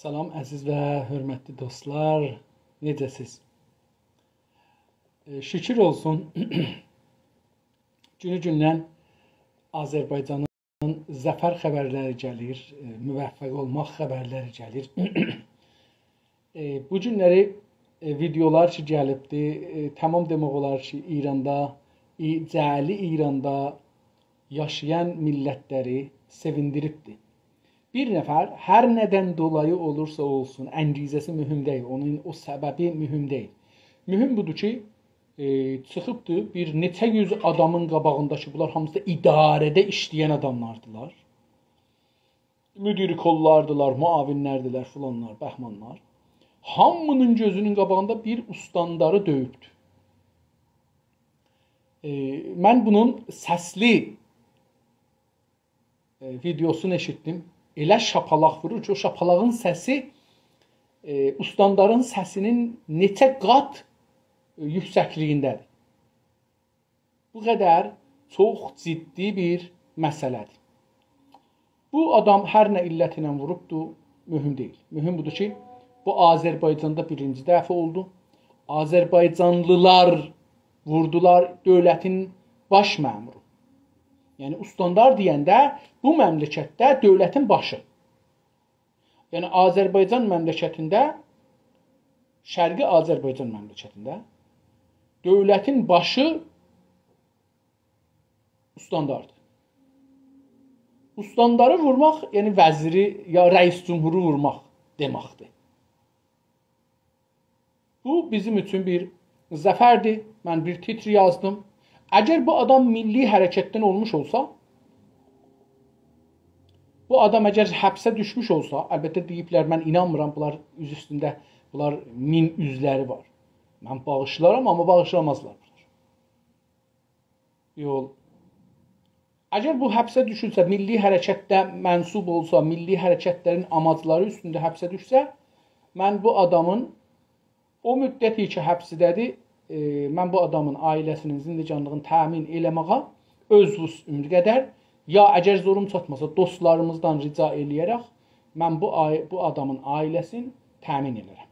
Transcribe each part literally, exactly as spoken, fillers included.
سلام، عزیز و حؤرمتلی دوستلار. نئجه‌سیز؟ ائ، شوکور اولسون. گونو گوندن آذربایجانین ظفر خبرلری گلیر، ائ، موفق اولماق خبرلری گلیر. ائ، بو گونلری، ائ، ویدئولار کی گلیبدی، ائ، تمام دئمک اولار کی، ایراندا، ای-، جعلی ایراندا یاشایان میللتلری سئویندیریبدی. بیر نفر هر ندن دولایی اولورسا اولسون، انگیزه‌سی مهم دئییل، اونون او سببی مهم دئییل. مهم بودور کی، ائ، چیخیبدی بیر نئچه یوز آدامین قاباغیندا کی، بونلار هامیسی دا اداره‌ده ایشله‌ین آداملاردیلار. مدیر کللاردیلار، معاونلردیلر، فلانلار، بهمانلار. هامی‌نین گؤزونون قاباغیندا بیر استانداری دؤیوبدو. ائ، من بونون سسلی، ائ، ویدئوسونو ائشیتدیم. ائله شاپالاق وورور کی، او شاپالاغین سسی، ائ، استاندارین سسی‌نین نئچه قات، ائ، یوکسکلیگینده‌دیر. بو قدر چوخ جدی بیر مسئله‌دیر. بو آدام هر نه علت ایله ووروبدو، مهم دئییل. مهم بودور کی، بو آذربایجاندا بیرینجی دفعه اولدو. آذربایجانلیلار ووردولار دؤولتین باش مأمورو. یعنی، استاندار دئینده بو مملکتده دؤولتین باشی. یعنی، آذربایجان مملکتینده، شرقی آذربایجان مملکتینده دؤولتین باشی استانداردیر. استانداری وورماق، یعنی وزیری یا رئیس جمهورو وورماق دئمکدیر. بو بیزیم اوچون بیر ظفردیر. من بیر تیتر یازدیم. اگر بو آدام میللی حرکتدن اولموش اولسا، بو آدام اگر حبسه دوشموش اولسا، البته دئییبلر، من اینانمیرام، بونلار اوز اوستونده، بونلار مین اوزلری وار. من باغیشلارام، آمما باغیشلامازلار بونلار. یول. اگر بو حبسه دوشولسه، میللی حرکتده منسوب اولسا، میللی حرکتلرین آماجلاری اوستونده حبسه دوشسه، من بو آدامین او مدتی کی حبسده‌دیر، ائ، من بو آدامین عائله‌سی‌نین زندگانلیغینی تأمین ائله‌مه‌یه اؤز وسعیم قدر، یا اگر زوروم چاتماسا، دوستلاریمیزدان رجا ائله‌یه‌رک من بو عای-، بو آدامین عائله‌سینی تأمین ائله‌رم.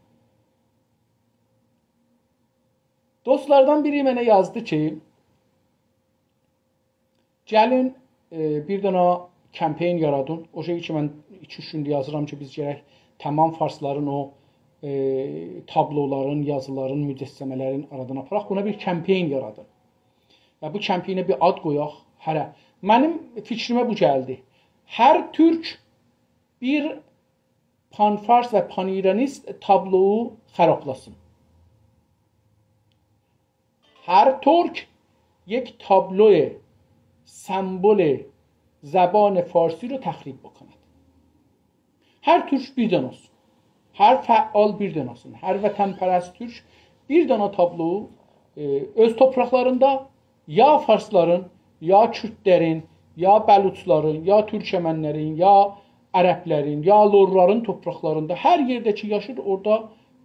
دوستلاردان بیری منه یازدی کی، گلین، ائ، بیر دنه کمپین یارادین. او شئی کی، من ایکی-اوچ گوندور یازیرام کی، بیز گرک تمام فارسلارین او، ائ، تابلولارین، یازیلارین، مجسمه‌لرین آرادان آپاراق. بونا بیر کمپین یارادین. و بو کمپینه بیر آد قویاق. هره. منیم فیکریمه بو گلدی. هر تورک بیر پان‌فارس و پان‌ایرانیست تابلویو خرابلاسین. هر ترک یک تابلوی سمبل زبان فارسی رو تخریب بکند. هر تورک بیر دنه اولسون. هر فعال بیر دنه اولسون. هر وطن‌پرست تورک بیر دنه تابلو، ائ، اؤز تورپاقلاریندا یا فارسلارین، یا کوردلرین، یا بلوچلارین، یا تورکمنلرین، یا عربلرین، یا لورلارین تورپاقلاریندا، هر یئرده کی یاشیر، اورادا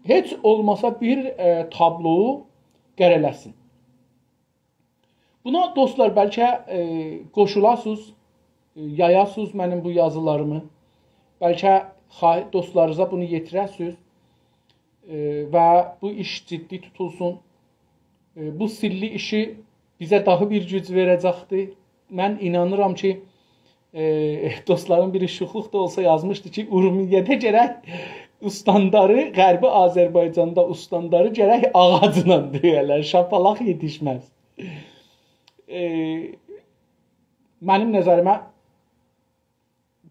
هئچ اولماسا بیر، ائ، تابلو قره‌له‌سین. بونا دوستلار، بلکه، ائ، قوشولاسینیز، ائ، یایاسینیز منیم بو یازیلاریمی. بلکه خوا-، دوستلارینیزا بونو یئتیره‌سینیز. ائ، و بو ایش جدی توتولسون. ائ، بو سیللی ایشی بیزه داها بیر گوج وئره‌جکدیر. من اینانیرام کی، ائ، دوستلارین بیری شوخلوق دا اولسا یازمیشدی کی، اورمیه‌ده گرک استانداری، غربی آذربایجاندا استانداری گرک آغاجلا دؤیه‌لر، شاپالاق یئتیشمز. ائ، منیم نظریمه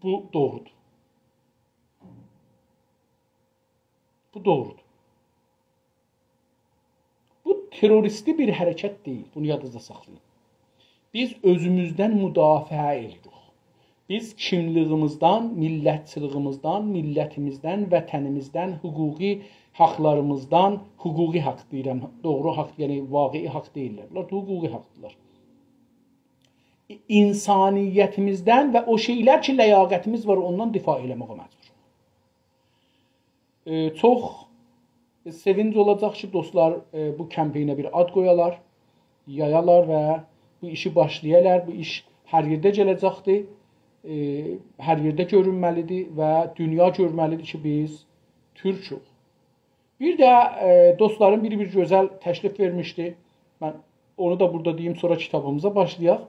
بو دوغرودور. بو دوغرودور. بو تروریستی بیر حرکت دئییل. بونو یادینیزدا ساخلایین. بیز اؤزوموزدن مدافعه ائدیریک. بیز کیملیگیمیزدن، میللتچیلیگیمیزدن، میللتیمیزدن، وطنیمیزدن، حقوقی حاقلاریمیزدان، حقوقی حاق دئییرم، دوغرو حاق، یعنی واقعی حاق دئییللر. بونلار حقوقی حاقدیرلار. اینسانیتیمیزدن و او شئیلر کی، لیاقتیمیز وار، اوندان دفاع ائله‌مه‌یه مجبوروق. ائ، چوخ سئوینج اولاجاق کی، دوستلار، ائ، بو کمپینه بیر آد قویالار، یایالار و بو ایشی باشلایالار. بو ایش هر یئرده گله‌جکدیر، ائ، هر یئرده گؤرونمه‌لیدیر و دونیا گؤرمه‌لیدیر کی، بیز تورکوخ. بیر ده، ائ، دوستلارین بیری بیر گؤزل تکلیف وئرمیشدی. من اونو دا بورادا دئییم، سونرا کیتابیمیزا باشلایاق.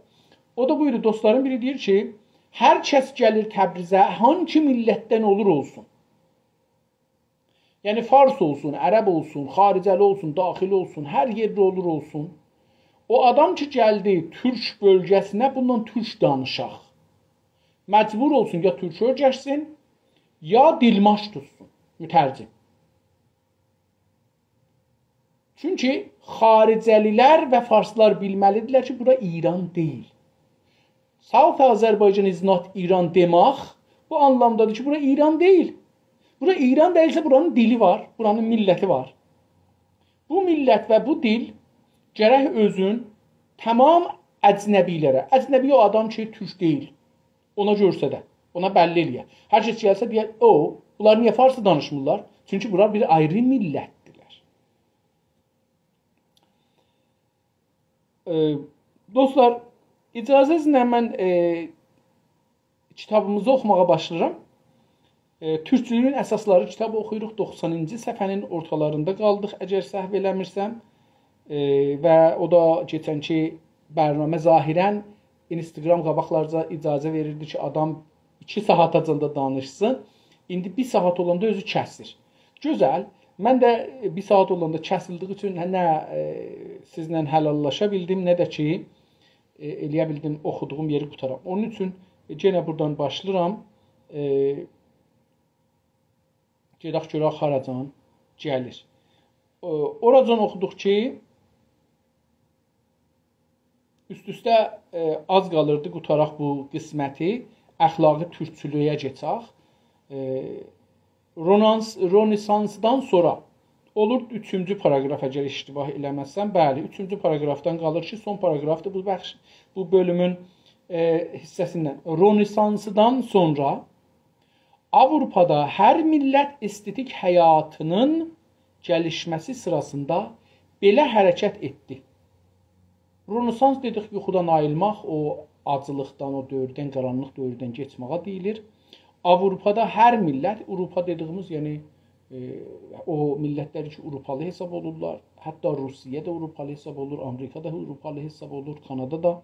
او دا بو ایدی، دوستلارین بیری دئییر کی، هر کس گلیر تبریزه، هانسی میللتدن اولور اولسون. یعنی فارس اولسون، عرب اولسون، خارجه‌لی اولسون، داخلی اولسون، هر یئرلی اولور اولسون. او آدام کی گلدی تورک بؤلگه‌سینه، بونونلا تورک دانیشاق. مجبور اولسون یا تورک اؤیرشسین، یا دیلماچ توتسون، مترجم. چونکی خارجه‌لی‌لر و فارسلار بیلمه‌لی‌دیرلر کی، بورا ایران دئییل. South Azerbaijan is not Iran دئمک بو آنلامدادیر کی، بورا ایران دئییل. بورا ایران دئییلسه، بورانین دیلی وار، بورانین میللتی وار. بو میللت و بو دیل گرک اؤزون تمام اجنبی‌لره، اجنبی او آدام کی، تورک دئییل، اونا گؤرسده، اونا بللی ائله‌یه. هر کس گلسه دئیه، او، بونلار نییه فارسی دانیشمیرلار؟ چونکی بونلار بیر آیری میللتدیرلر. ائ، دوستلار، اجازه‌نیزله من، ائ، کیتابیمیزی اوخوماغا باشلاییرام. ائ، تورکچولویون اساسلاری کیتابی اوخویوروق. دوخسانینجی صفحه‌نین اورتالاریندا قالدیق، اگر سهو ائله‌میرسم. ائ، و او دا کئچنکی برنامه ظاهراً اینستاگرام قاباقلارجا اجازه وئریردی کی، آدام ایکی ساعاتاجان دا دانیشسین. ایندی بیر ساعات اولاندا اؤزو کسیر. گؤزل. من ده بیر ساعات اولاندا کسیلدیگی اوچون نه، نه، ائ، سیزله حلاللاشا بیلدیم، نه ده کی، ائ، ائله‌یه بیلدیم اوخودوغوم یئری قوتارام. اونون اوچون، ائ، یئنه بورادان باشلاییرام. ائ، گئدک گؤرک هاراجان گلیر. او، اوراجان اوخودوق کی، اوست-اوسته، ائ، آز قالیردی قوتاراق بو قسمتی، اخلاقی تورکچولویه کئچک. ائ، رونانس-، رونسانسدان سونرا اولور اوچونجو پاراگراف، اگر اشتباه ائله‌مه‌سم. بلی، اوچونجو پاراگرافدان قالیر کی، سون پاراگرافدیر بو بخش، بو بؤلومون، ائ، حیصه‌سیندن. رونسانسدان سونرا آوروپادا هر میللت استتیک حیاتینین گلیشمه‌سی سیراسیندا بئله حرکت ائتدی. رونسانس دئدیک، یوخودان آییلماق، او آجیلیقدان، او دؤوردن، قارانلیق دؤوردن کئچمه‌یه دئییلیر. آوروپادا هر میللت، آوروپا دئدیگیمیز، یعنی، ائ، او میللتلر کی، آوروپالی حساب اولورلار، حتی روسیه ده آوروپالی حساب اولور، آمریکا دا آوروپالی حساب اولور، کانادا دا.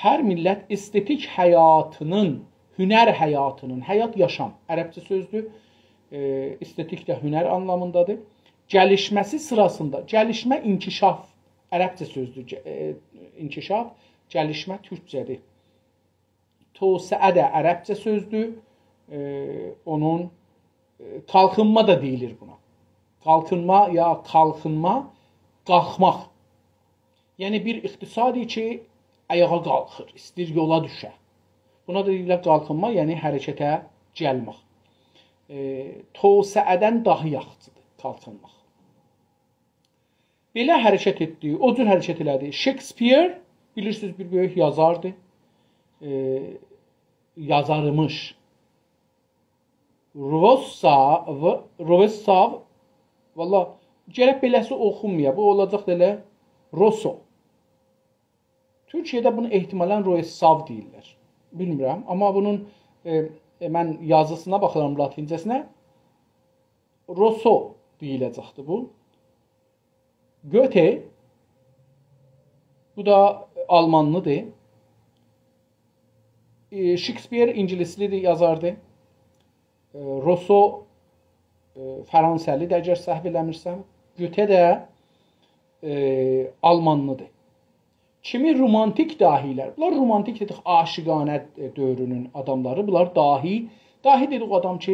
هر میللت استتیک حیاتینین، هنر حیاتینین، حیات یاشام، عربجه سؤزدور، ائ، استتیک ده هنر آنلامیندادیر. گلیشمه‌سی سیراسیندا، گلیشمه انکشاف، عربجه سؤزدور، گ-، ائ، انکشاف، گلیشمه تورکجه‌دیر. توسعه ده عربجه سؤزدور، ائ، اونون، ائ، قالخینما دا دئییلیر بونا. قالخینما یا قالخینما، قالخماق. یعنی بیر اقتصادی کی، آیاغا قالخیر، ایسته‌ییر یولا دوشه. بونا دا دئییرلر قالخینما، یعنی حرکته گلمک. ائ، توسعه‌دن داها یاخشیدیر قالخینماق. بئله حرکت ائتدی، او جور حرکت ائله‌دی. شکسپیر، بیلیرسینیز، بیر بؤیوک یازاردی. ائ، یازاریمیش. روسا-، روسساو، والله، گرک بئله‌سی اوخونمایا. بو اولاجاق دا ائله روسو. تورکیه‌ده بونو احتمالاً روسساو دئییرلر. بیلمیرم، آمما بونون، ائ، ائ، من یازیسینا باخیرام، لاتینجه‌سینه. روسو دئییله‌جکدیر بو. گوته، بو دا آلمانلیدیر. ائ، شکسپیر اینگیلیسلیدیر، یازاردیر. ائ، روسو، ائ، فرانسه‌لیدیر، اگر سهو ائله‌میرسم. گوته ده، ائ، آلمانلیدیر. کیمی رومانتیک داهی‌لر. بونلار رومانتیک دئدیک، عاشقانه، ائ، دؤورونون آداملاری. بونلار داهی. داهی دئدیک او آدام کی،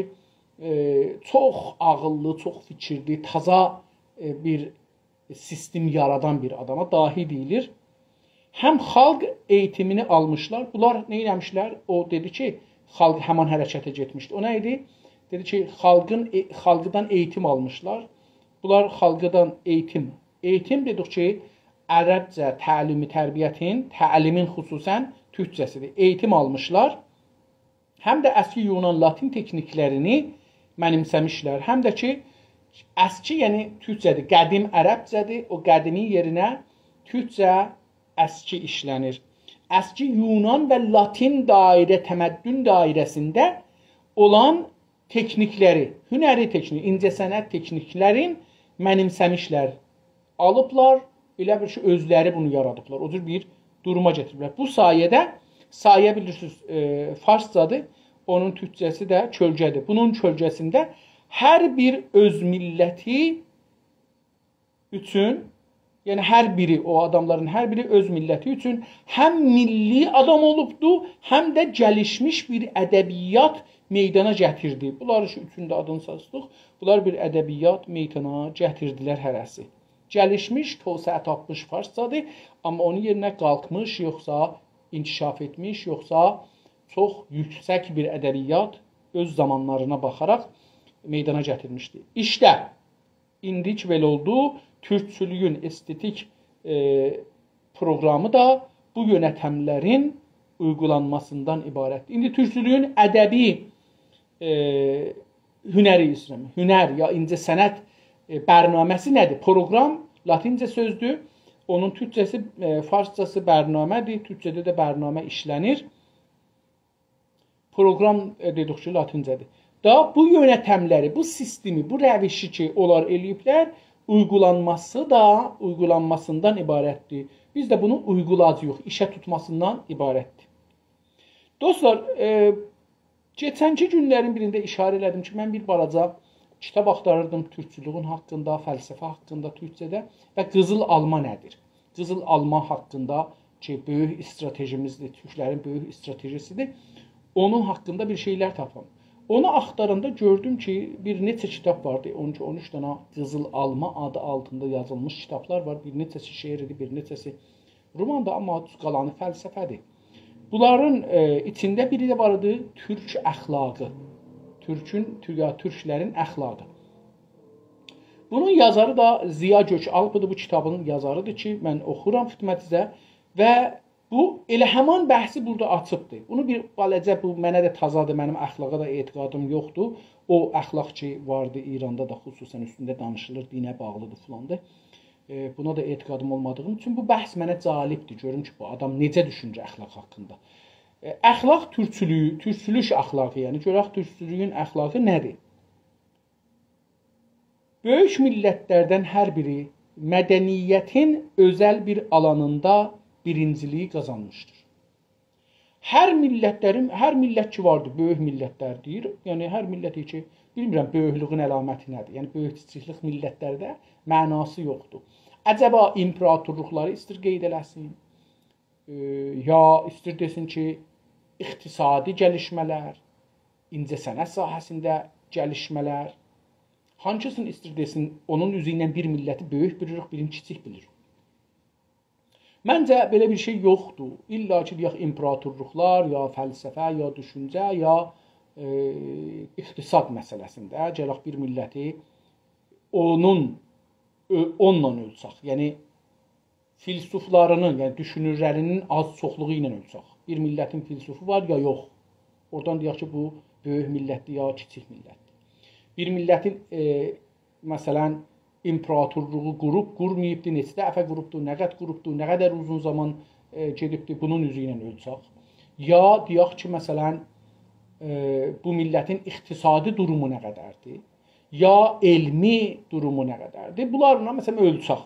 ائ، چوخ عاغیللی، چوخ فیکیرلی، تازا، ائ، بیر سیستم یارادان بیر آداما داهی دئییلیر. هم خالق ائییتیمینی آلمیشلار. بونلار نه ائله‌میشلر؟ او دئدی کی، خالق همان حرکته گئتمیشدی. او نه ایدی؟ دئدی کی، خالقین، ائ-، خالقدان ائییتیم آلمیشلار. بونلار خالقدان ائییتیم. ائییتیم دئدیک کی، عربجه تعلیم و تربیتین، تعلیمین خصوصاً تورکجه‌سیدیر. ائییتیم آلمیشلار. هم ده اسکی یونان لاتین تکنیکلرینی منیمسه‌میشلر، هم ده کی، اسکی، یعنی تورکجه‌دیر، قدیم عربجه‌دیر، او قدیمین یئرینه تورکجه اسکی ایشله‌نیر. اسکی یونان و لاتین دایره، تمدن دایره‌سینده اولان تکنیکلری، هنری تکنیک، اینجه‌صنعت تکنیکلرین منیمسه‌میشلر، آلیبلار، ائله بیل کی، اؤزلری بونو یارادیبلار. او جور بیر دوروما گتیریبلر. بو سایه‌ده، سایه بیلیرسینیز، ائ، فارسجادیر، اونون تورکجه‌سی ده کؤلگه‌دیر. بونون کؤلگه‌سینده هر بیر اؤز میللتی اوچون، یعنی هر بیری، او آداملارین هر بیری اؤز میللتی اوچون هم میللی آدام اولوبدو، هم ده گلیشمیش بیر ادبیات میدانا گتیردی. بونلار اوچون ده آدینی ساچدیق. بونلار بیر ادبیات میدانا گتیردیلر هره‌سی. گلیشمیش، توسعه تاپمیش فارسجادیر، آمما اونون یئرینه قالخمیش، یوخسا انکشاف ائتمیش، یوخسا چوخ یوکسک بیر ادبیات اؤز زامانلارینا باخاراق میدانا گتیرمیشدی. ایشته، ایندی کی بئله اولدو، تورکچولویون استتیک، ائ، پروقرامی دا بو یؤنتملرین اویغولانماسیندان عبارتدیر. ایندی تورکچولویون ادبی، ائ، هنری ایسته‌ییرم، هنر یا اینجه‌صنعت، ائ، برنامه‌سی نه‌دیر؟ پروقرام لاتینجه سؤزدور. اونون تورکجه‌سی، ائ، فارسجاسی برنامه‌دیر، تورکجه‌ده ده برنامه ایشله‌نیر. پروقرام، ائ، دئدیک کی، لاتینجه‌دیر. دا بو یؤنتملری، بو سیستمی، بو روشی کی، اونلار ائله‌ییبلر، اویغولانماسی دا، اویغولانماسیندان عبارتدیر. بیز ده بونو اویغولاجاغیق، ایشه توتماسیندان عبارتدیر. دوستلار، ائ، کئچنکی گونلرین بیرینده ایشاره ائله‌دیم کی، من بیر بالاجا کیتاب آختاریردیم تورکچولویون حاقیندا، فلسفه حاقیندا تورکجه‌ده و قیزیل آلما نه‌دیر؟ قیزیل آلما حاقیندا کی، بؤیوک استراتژیمیزدیر، تورکلرین بؤیوک استراتژی‌سیدیر. اونون حاقیندا بیر شئیلر تاپام. اونو آختاراندا گؤردوم کی، بیر نئچه کیتاب واردی، اون ایکی، اون اوچ دنه قیزیل آلما آدی آلتیندا یازیلمیش کیتابلار وار. بیر نئچه‌سی شعر ایدی، بیر نئچه‌سی روماندیر، آمما قالانی فلسفه‌دیر. بونلارین، ائ، ایچینده بیری ده وار ایدی، تورک اخلاقی. تورکون، تور-، یا تورکلرین اخلاقی. بونون یازاری دا ضیا گؤک‌آلپ‌دیر، بو کیتابین یازاریدیر کی، من اوخورام خدمتینیزه. و بو ائله همان بحثی بورادا آچیبدیر. بونو بیر بالاجا، بو منه ده تازادیر، منیم اخلاقا دا اعتقادیم یوخدور. او اخلاق کی واردی ایراندا دا، خصوصاً اوستونده دانیشیلیر، دینه باغلیدیر فلاندیر. ائ، بونا دا اعتقادیم اولمادیغی اوچون بو بحث منه جالبدیر. گؤروم کی، بو آدام نئجه دوشونور اخلاق حاقیندا. ائ، اخلاق تورکچولویو، تورکچولوک اخلاقی، یعنی گؤرک تورکچولویون اخلاقی نه‌دیر؟ بؤیوک میللتلردن هر بیری مدنیتین اؤزل بیر آلانیندا بیرینجیلیگی قازانمیشدیر. هر میللتلرین، هر میللت کی واردیر، بؤیوک میللتلر دئییر. یعنی هر میللت کی، بیلمیرم بؤیوکلویون علامتی نه‌دیر؟ یعنی بؤیوک کیچیکلیک میللتلرده معناسی یوخدور. عجبا ایمپراتورلوقلاری ایستیر قید ائله‌سین؟ ائ، یا ایستیر دئسین کی، اقتصادی گلیشمه‌لر، اینجه‌صنعت ساحه‌سینده گلیشمه‌لر، هانسینی ایستیر دئسین، اونون اوزو ایله بیر میللتی بؤیوک بیلیریک، بیرینی کیچیک بیلیریک. منجه، بئله بیر شئی یوخدور. الا کی، دئیک، ایمپراتورلوقلار، یا فلسفه، یا دوشونجه، یا، ائ، اقتصاد مسئله‌سینده گرک بیر میللتی اونون، اؤ-، اونونلا اؤلچک. یعنی، فیلسوفلارینین، یعنی دوشونورلرینین آز-چوخلوغو ایله اؤلچک. بیر میللتین فیلسوفو وار یا یوخ. اورادان دئیک کی، بو بؤیوک میللتدیر یا کیچیک میللتدیر. بیر میللتین، ائ، مثلا، ایمپراتورلوغو قوروب، قورماییبدی، نئچه دفعه قوروبدو، نه قدر قوروبدو، نه قدر اوزون زامان، ائ، گئدیبدی، بونون اوزو ایله اؤلچک. یا دئیک کی، مثلا، ائ، بو میللتین اقتصادی دورومو نه قدردیر؟ یا علمی دورومو نه قدردیر؟ بونلارلا، مثلا، اؤلچک.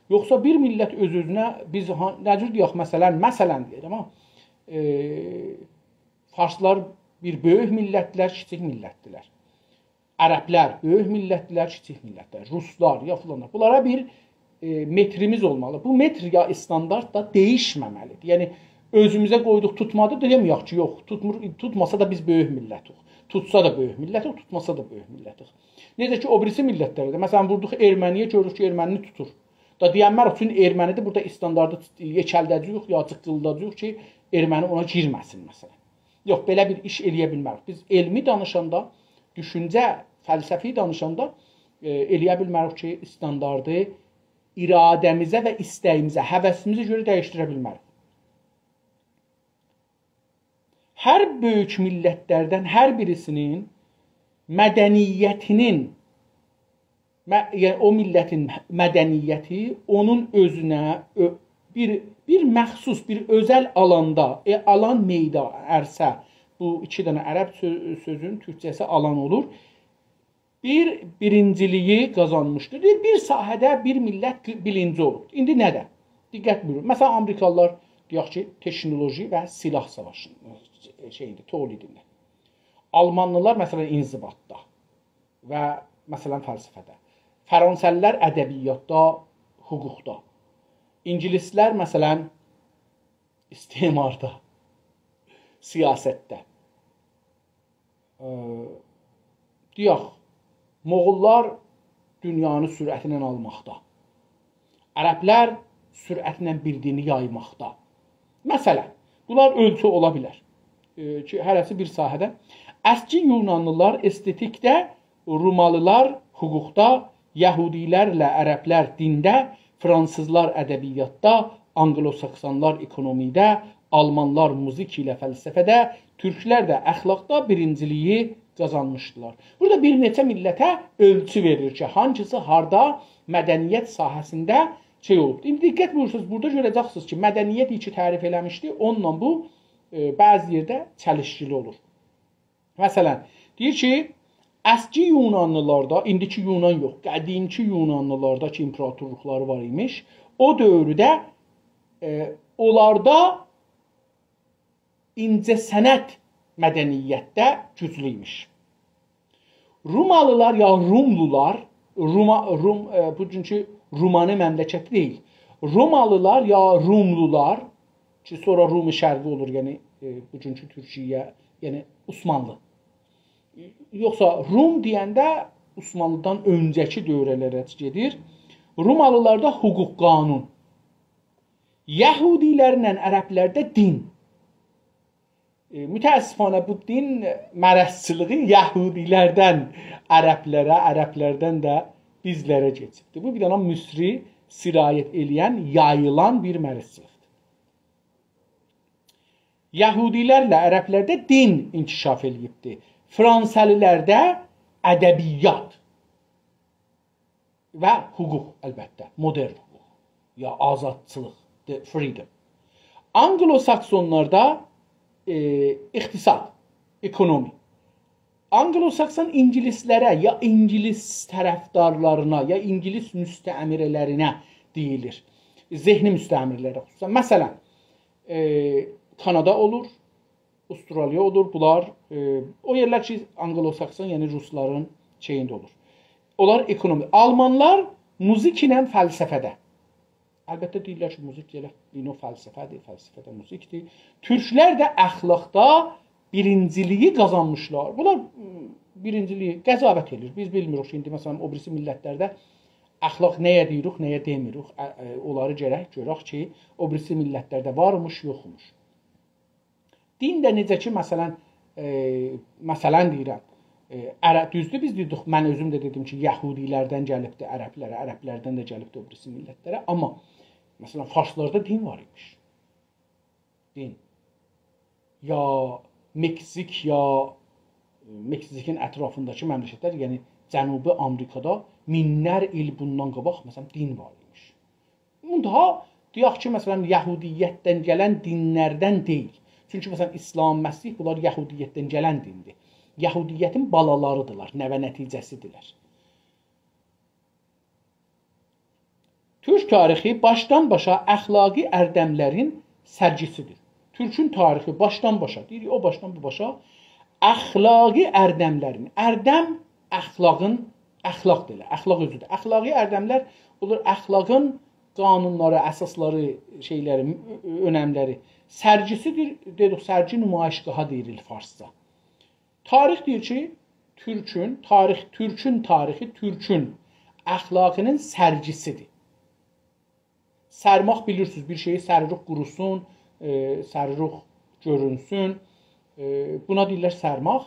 یوخسا بیر میللت اؤز-اؤزونه، بیز ها-، نه جور دئیک، مثلا، مثلا دئییرم، ها، ائ، فارسلار بیر بؤیوک میللتدیلر، کیچیک میللتدیلر. عربلر بؤیوک میللتدیلر، کیچیک میللتدیلر. روسلار، یا فلانلار. بونلارا بیر، ائ، متریمیز اولمالی. بو متر یا استاندارد دا دییشمه‌مه‌لیدیر. یعنی، اؤزوموزه قویدوق، توتمادی، دئیه‌مه‌یک کی، یوخ، توتمور، توتماسا دا بیز بؤیوک میللتیک. توتسا دا بؤیوک میللتیک، توتماسا دا بؤیوک میللتیک. نئجه کی، او بیریسی میللتلرده. مثلا، ووردوق ارمنی‌یه، گؤروروک کی، ارمنی توتور. دا دئینمه‌ریک، چون ارمنی‌دیر، بورادا استانداردی یئکلده‌جه‌ییک، یا جیققیلداداجاغیق کی، ارمنی اونا گیرمه‌سین، مثلا. یوخ، بئله بیر ایش ائلیه بیلمه‌ریک. بیز علمی دانیشاندا، دوشونجه، فلسفی دانیشاندا، ائ، ائلیه بیلمه‌ریک کی، استانداردی اراده‌میزه و ایسته‌ییمیزه، هوسیمیزه گؤره دییشدیره بیلمه‌ریک. هر بؤیوک میللتلردن هر بیریسینین مدنیتینین، مه-، یعنی او میللتین مدنیتی اونون اؤزونه اؤ-، بیر، بیر مخصوص، بیر اؤزل آلاندا، ائ، آلان، میدان، عرصه، بو ایکی دنه عرب سؤ-، سؤزون تورکجه‌سی آلان اولور. بیر بیرینجیلیگی قازانمیشدیر. دئییر، بیر ساحه‌ده بیر میللت بی-، بیرینجی اولوب. ایندی نه‌ده؟ دقت بویورون. مثلا، آمریکالیلار، دئیک کی، تکنولوژی و سلاح ساواشی، شئیده، تولیدینده. آلمانلیلار، مثلا، انضباطدا و، مثلا، فلسفه‌ده. فرانسه‌لیلر ادبیاتدا، حقوقدا. اینگیلیسلر، مثلا، استعماردا، سیاستده. ائ، دئیک، موغوللار دونیانی سرعتله آلماقدا. عربلر سرعتله بیر دینی یایماقدا. مثلا، بونلار اؤلچو اولا بیلر. ائ، کی، هره‌سی بیر ساحه‌ده. اسکی یونانلیلار استتیکده، رومالیلار حقوقدا، یهودیلرله عربلر دینده، فرانسیزلار ادبیاتدا، آنگلوساکسونلار اکونومیده، آلمانلار موزیک ایله فلسفه‌ده، تورکلر ده اخلاقدا بیرینجیلیگی قازانمیشدیلار. بورادا بیر نئچه میللته اؤلچو وئریلیر کی، هانسیسی هاردا مدنیت ساحه‌سینده شئی اولوبدور. ایندی دقت بویورسانیز، بورادا گؤره‌جکسینیز کی، مدنیت کی تعریف ائله‌میشدی، اونونلا بو، ائ، بعضی یئرده چلیشکیلی اولور. مثلا، دئییر کی، اسکی یونانلیلاردا، ایندیکی یونان یوخ، قدیمکی یونانلیلاردا کی، ایمپراتورلوقلاری وار ایمیش، او دؤورده، ائ، اونلاردا اینجه‌صنعت مدنیتده گوجلو ایمیش. رومالیلار یا روملولار، روما، روم، ائ، بوگونکو رومانی مملکتی دئییل. رومالیلار یا روملولار، کی، سونرا روم شرقی اولور، یعنی، ائ، بوگونکو تورکیه، یعنی عثمانلی. یوخسا روم دئینده عثمانلیدان اؤنجه‌کی دؤوره‌لره گئدیر. رومالیلاردا حقوق، قانون. یهودیلرله عربلرده دین. ائ، متأسفانه بو دین مرضچیلیغی یهودیلردن عربلره، عربلردن ده بیزلره کئچیبدیر. بو بیر دنه مصری سرایت ائله‌ین، یاییلان بیر مرضچیلیقدیر. یهودیلرله عربلرده دین انکشاف ائله‌ییبدی. فرانسه‌لیلرده ادبیات و حقوق، البته، مدرن حقوق، یا آزادچیلیق، the freedom. آنگلوساکسونلاردا، ائ، اقتصاد، اکونومی. آنگلوساکسون اینگیلیسلره، یا اینگیلیس طرفدارلارینا، یا اینگیلیس مستعمره‌لرینه دئییلیر. ذهنی مستعمره‌لره خصوصا. مثلا، ائ، کانادا اولور، استرالیا اولور، بونلار، ائ، او یئرلر کی، آنگلوساکسون، یعنی روسلارین شئیینده اولور. اونلار اکونومی. آلمانلار موزیک ایله فلسفه‌ده. البته، دئییرلر کی، موزیک ائله بیر نوع فلسفه‌دیر، فلسفه ده موزیکدیر. تورکلر ده اخلاقدا بیرینجیلیگی قازانمیشلار. بونلار، م، بیرینجیلیگی قضاوت ائدیر. بیز بیلمیریک کی، ایندی، مثلا، او بیریسی میللتلرده اخلاق نه‌یه دئییریک، نه‌یه دئمیریک. ا، ا، اونلاری گرک گؤرک کی، او بیریسی میللتلرده وارمیش، یوخموش. دین ده نئجه کی، مثلا، ائ، مثلا دئییرم، ائ، عره-، دوزدور، بیز دئدیک، من اؤزوم ده دئدیم کی، یهودیلردن گلیبدی عربلره، عربلردن ده گلیبدی او بیریسی میللتلره. آمما، مثلا، فارسلاردا دین وار ایمیش. دین. یا مکزیک، یا مکزیکین اطرافینداکی مملکتلر، یعنی جنوبی آمریکادا مینلر ایل بوندان قاباق، مثلا، دین وار ایمیش. منتها، دئیک کی، مثلا، یهودیتدن گلن دینلردن دئییل. چونکی، مثلا، اسلام، مسیح، بونلار یهودیتدن گلن دیندیر. یهودیتین بالالاریدیرلار، نوه نتیجه‌سیدیرلر. تورک تاریخی باشدان باشا اخلاقی اردملرین سرگیسیدیر. تورکون تاریخی باشدان باشا، دئییر، او باشدان بو باشا اخلاقی اردملرین، اردم اخلاقین، اخلاق دا ائله، اخلاق اؤزودور. اخلاقی اردملر اولور اخلاقین قانونلاری، اساسلاری، شئیلری، اؤ-، اؤنملری. سرگیسیدیر، دئدیک، سرگی نمایشگاها دئییلیر فارسجا. تاریخ دئییر کی، تورکون، تاریخ، تورکون تاریخی، تورکون اخلاقینین سرگیسیدیر. سرماق بیلیرسینیز، بیر شئیی سریریک قوروسون، ائ، سریریک گؤرونسون. ائ، بونا دئییرلر سرماق.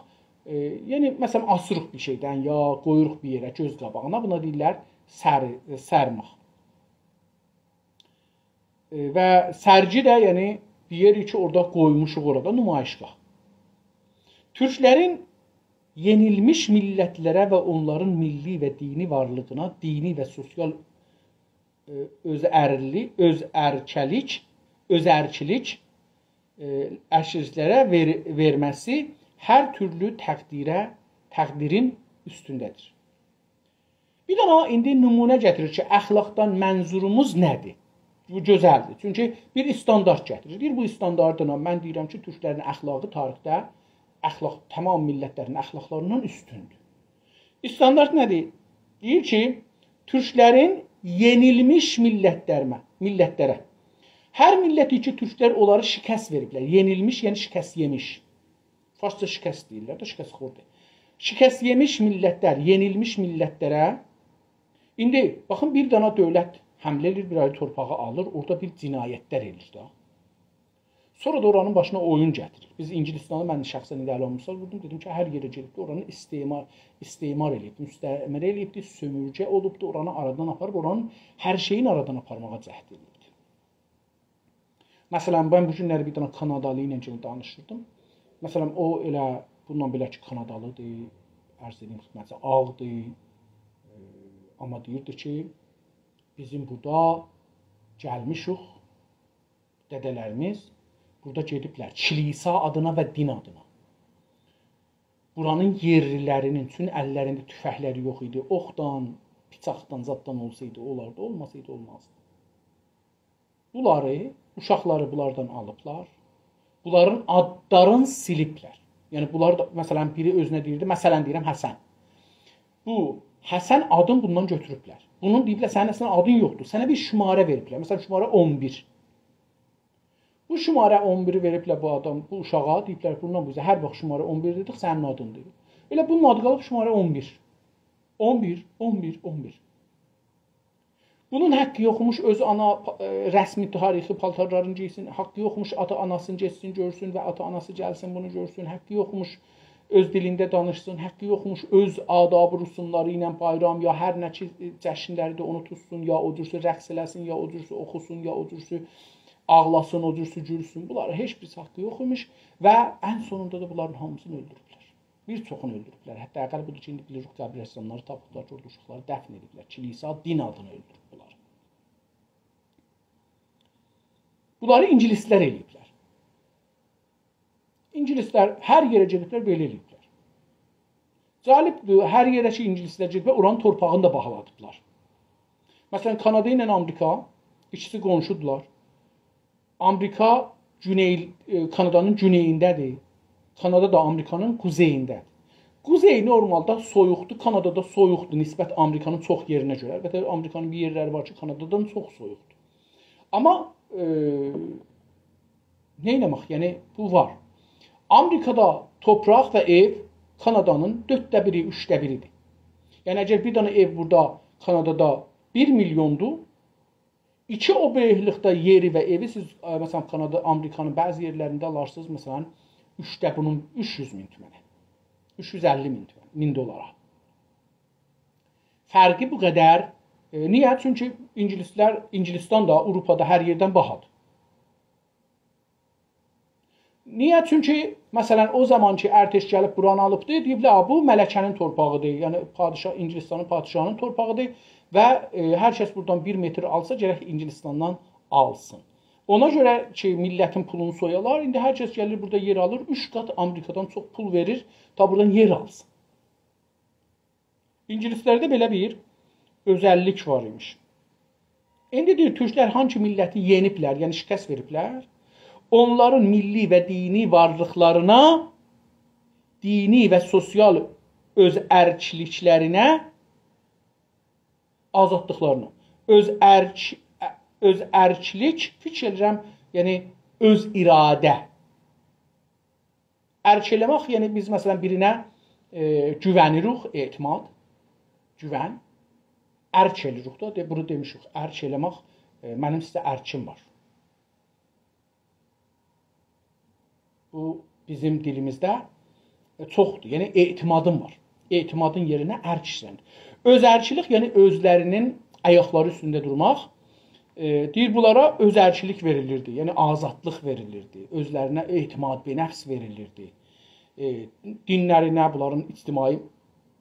ائ، یعنی، مثلا، آسیریق بیر شئیدن یا قویوروق بیر یئره، گؤز قاباغینا، بونا دئییرلر سر-، سرماق. ائ، و سرگی ده، یعنی، بیر یئر کی، اورادا قویموشوق اورادا، نمایشگاه. تورکلرین یئنیلمیش میللتلره و اونلارین میللی و دینی وارلیغینا، دینی و سوسیال، ائ، اؤزئرلی-، اؤزئرکلیک، اؤزئرکیلیک، ائ، اسیرلره وئر-، وئرمه‌سی هر تورلو تقدیره، تقدیرین اوستونده‌دیر. بیر دنه ایندی نمونه گتیریر کی، اخلاقدان منظوروموز نه‌دیر؟ بو گؤزلدیر. چونکی بیر استاندارد گتیریر. دئییر، بو استانداردلا من دئییرم کی، تورکلرین اخلاقی تاریخده اخلاق، تمام میللتلرین اخلاقلاریندان اوستوندور. استاندارد نه‌دیر؟ دئییر کی، تورکلرین یئنیلمیش میللتلرمه، میللتلره. هر میللت کی، تورکلر اونلاری شکست وئریبلر. یئنیلمیش، یعنی شکست یئمیش. فارسجا شکست دئییرلر ده، شکست خوردو. شکست یئمیش میللتلر، یئنیلمیش میللتلره. ایندی باخین، بیر دنه دؤولت حمله ائله‌ییر، بیر آیری تورپاغی آلیر، اورادا بیر جنایتلر ائله‌ییر ده. سونرا دا اورانین باشینا اویون گتیریر. بیز انگلستانی، من شخصاً ایندی اله آلمیشساز ووردوم، دئدیم کی، هر یئره گئدیب ده اورانی استعمار، استعمار ائله‌ییب، مستعمره ائله‌ییبدی، سؤمورگه اولوبدو، اورانی آرادان آپاریب، اورانین هر شئیین آرادان آپارماغا جهد ائله‌ییبدی. مثلاً، من بو گونلری بیر دنه کانادالی ایله کی دانیشیردیم. مثلاً، او ائله بونونلا بئله کی، کانادالیدیر، عرض ائدیم خدمتینیزه، آغدیر. ائ، آمما دئییردی کی، بیزیم بورادا گلمیشیک، دده‌لریمیز بورادا گئدیبلر کلیسا آدینا و دین آدینا. بورانین یئرلیلرینین، چون اللرینده توفنگلری یوخ ایدی، اوخدان، بیچاقدان، زاددان اولسایدی اولار دا، اولماسایدی اولمازدی. بونلاری، اوشاقلاری بونلاردان آلیبلار. بونلارین آدلارین سیلیبلر. یعنی بونلار دا، مثلاً، بیری اؤزونه دئییردی، مثلاً دئییرم، حسن. بو حسن آدین بوندان گؤتوروبلر. بونون دئییبلر، سنین اصلاً آدین یوخدور. سنه بیر شماره وئریبلر. مثلاً، شماره اون بیر. بو شماره اون بیری وئریبلر بو آدام، بو اوشاغا، دئییبلر، بوندان بو اوزه هر واخت شماره اون بیر دئدیک، سنین آدیندیر. ائله بونون آدی قالیب شماره اون بیر. اون بیر، اون بیر، اون بیر. بونون حقی یوخموش اؤز آنا پا-، ائ، رسمی تاریخی پالتارلارینی گئیسین، حقی یوخموش آتا آناسینی گئتسین گؤرسون و آتا آناسی گلسین بونو گؤرسون، حقی یوخموش اؤز دیلینده دانیشسین، حقی یوخموش اؤز آداب و رسوملاری ایله بایرام یا هر نه کی، ائ، جشنلریدیر، اونو توتسون، یا او جورسو رقص ائله‌سین، یا او جورسو اوخوسون، یا او جورسو آغلاسین، او جورسو گولسون. بونلارا هئچ بیر حقی یوخ ایمیش و ان سونوندا دا بونلارین هامیسینی اؤلدوروبلر. بیر چوخونو اؤلدوروبلر. حتی اقل بودور کی، ایندی بیلیریک، قبرستانلاری تاپیبلار کی، اورادا اوشاقلاری دفن ائدیبلر. کلیسا، دین آدینا اؤلدوروب بونلاری. بونلاری انگلیسلر ائله‌ییبلر. انگلیسلر هر یئره گئدیبلر، بئله ائله‌ییبلر. جالبدیر، هر یئره کی، انگلیسلر گئدیبلر، اورانین تورپاغینی دا باهالادیبلار. مثلاً، کانادا ایله آمریکا ایکیسی قونشودولار. آمریکا گونئی، ائ، کانادانین گونئیینده‌دیر. کانادا دا آمریکانین قوزئیینده‌دیر. قوزئی نورمالدا سویوقدور، کانادادا سویوقدور نسبت آمریکانین چوخ یئرینه گؤره. البته، آمریکانین بیر یئرلری وار کی، کانادادان چوخ سویوقدور. آمما، ائ، نئینه‌مک؟ یعنی، بو وار. آمریکادا تورپاق و ائو کانادانین دؤردده بیری، اوچده بیریدیر. یعنی، اگر بیر دنه ائو بورادا، کانادادا بیر میلیوندور، ایکی او بؤیوکلوکده یئری و ائوی سیز، ائ، مثلاً، کانادا، آمریکانین بعضی یئرلرینده آلارسینیز، مثلاً، اوچده بونون اوچ یوز مین تومنه. اوچ یوز اللی مین تومن، مین دلارا. فرقی بو قدر. ائ، نییه؟ چونکی انگلیسلر، انگلیستان دا، آوروپادا هر یئردن باهادیر. نییه؟ چونکی، مثلاً، او زامان کی، ارتش گلیب بورانی آلیبدی، دئییبلر، «آ، بو ملکه‌نین تورپاغیدیر.» یعنی، پادشاه، انگلیستانین پادشاهینین تورپاغیدیر و، ائ، هر کس بورادان بیر متر آلسا، گرک انگلیستاندان آلسین. اونا گؤره کی، میللتین پولونو سویالار، ایندی هر کس گلیر بورادا یئر آلیر، اوچ قات آمریکادان چوخ پول وئریر، تا بورادان یئر آلسین. انگلیسلرده بئله بیر اؤزللیک وار ایمیش. ایندی دئییر، تورکلر هانسی میللتی یئنیبلر، یعنی شکست وئریبلر، اونلارین میللی و دینی وارلیقلارینا، دینی و سوسیال اؤزئرکلیکلرینه، آزادلیقلارینا، اؤزئرک-، اؤزئرکلیک، فیکیر ائدیرم، یعنی اؤز اراده. ارک ائله‌مک، یعنی بیز، مثلاً، بیرینه، ائ، گوونیریک، اعتماد، گوون، ارک ائله‌ییریک دا، دئ-، بونو دئمیشیک، ارک ائله‌مک، ائ، منیم سیزه ارکیم وار. بو بیزیم دیلیمیزده، ائ، چوخدور. یعنی اعتمادیم وار. اعتمادین یئرینه ارک ایشله‌نیر. اؤزئرکلیک، یعنی اؤزلرینین آیاقلاری اوستونده دورماق، ائ، دئییر، بونلارا اؤزئرکلیک وئریلیردی، یعنی آزادلیق وئریلیردی، اؤزلرینه اعتماد به نفس وئریلیردی. ائ، دینلرینه، بونلارین اجتماعی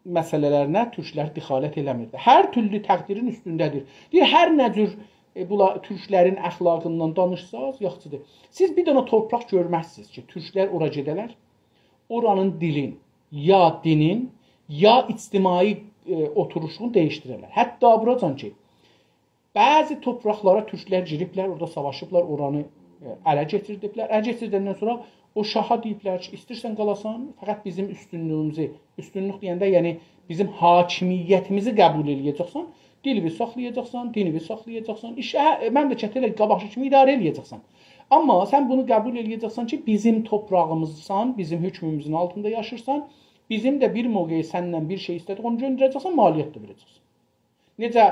مسئله‌لرینه تورکلر دخالت ائله‌میردی. هر تورلو تقدیرین اوستونده‌دیر. دئییر، هر نه جور ائ، بولا تورکلرین اخلاقیندان دانیشساز، یاخشیدیر. سیز بیر دنه تورپاق گؤرمزسینیز کی، تورکلر اورا گئده‌لر، اورانین دیلین، یا دینین، یا اجتماعی، ائ، اوتوروشون دییشدیره‌لر. حتی بوراجان کی، بعضی تورپاقلارا تورکلر گیریبلر، اورادا ساواشیبلار، اورانی، ائ، اله کئچیردیبلر. اله کئچیردندن سونرا او شاها دئییبلر کی، ایستیرسن قالاسان، فقط بیزیم اوستونلویوموزو، اوستونلوک دئینده، یعنی بیزیم حاکمیتیمیزی قبول ائله‌یه‌جکسن، دیلیوی ساخلایاجاقسان، دینیوی ساخلایاجاقسان، ایشی، هه، مملکتی ائله قاباقکی کیمی اداره ائله‌یه‌جکسن. آمما سن بونو قبول ائله‌یه‌جکسن کی، بیزیم تورپاغیمیزسان، بیزیم حکموموزون آلتیندا یاشیرسان، بیزیم ده بیر موقع سندن بیر شئی ایسته‌دیک، اونو گؤندره‌جکسن، مالیات دا وئره‌جکسن. نئجه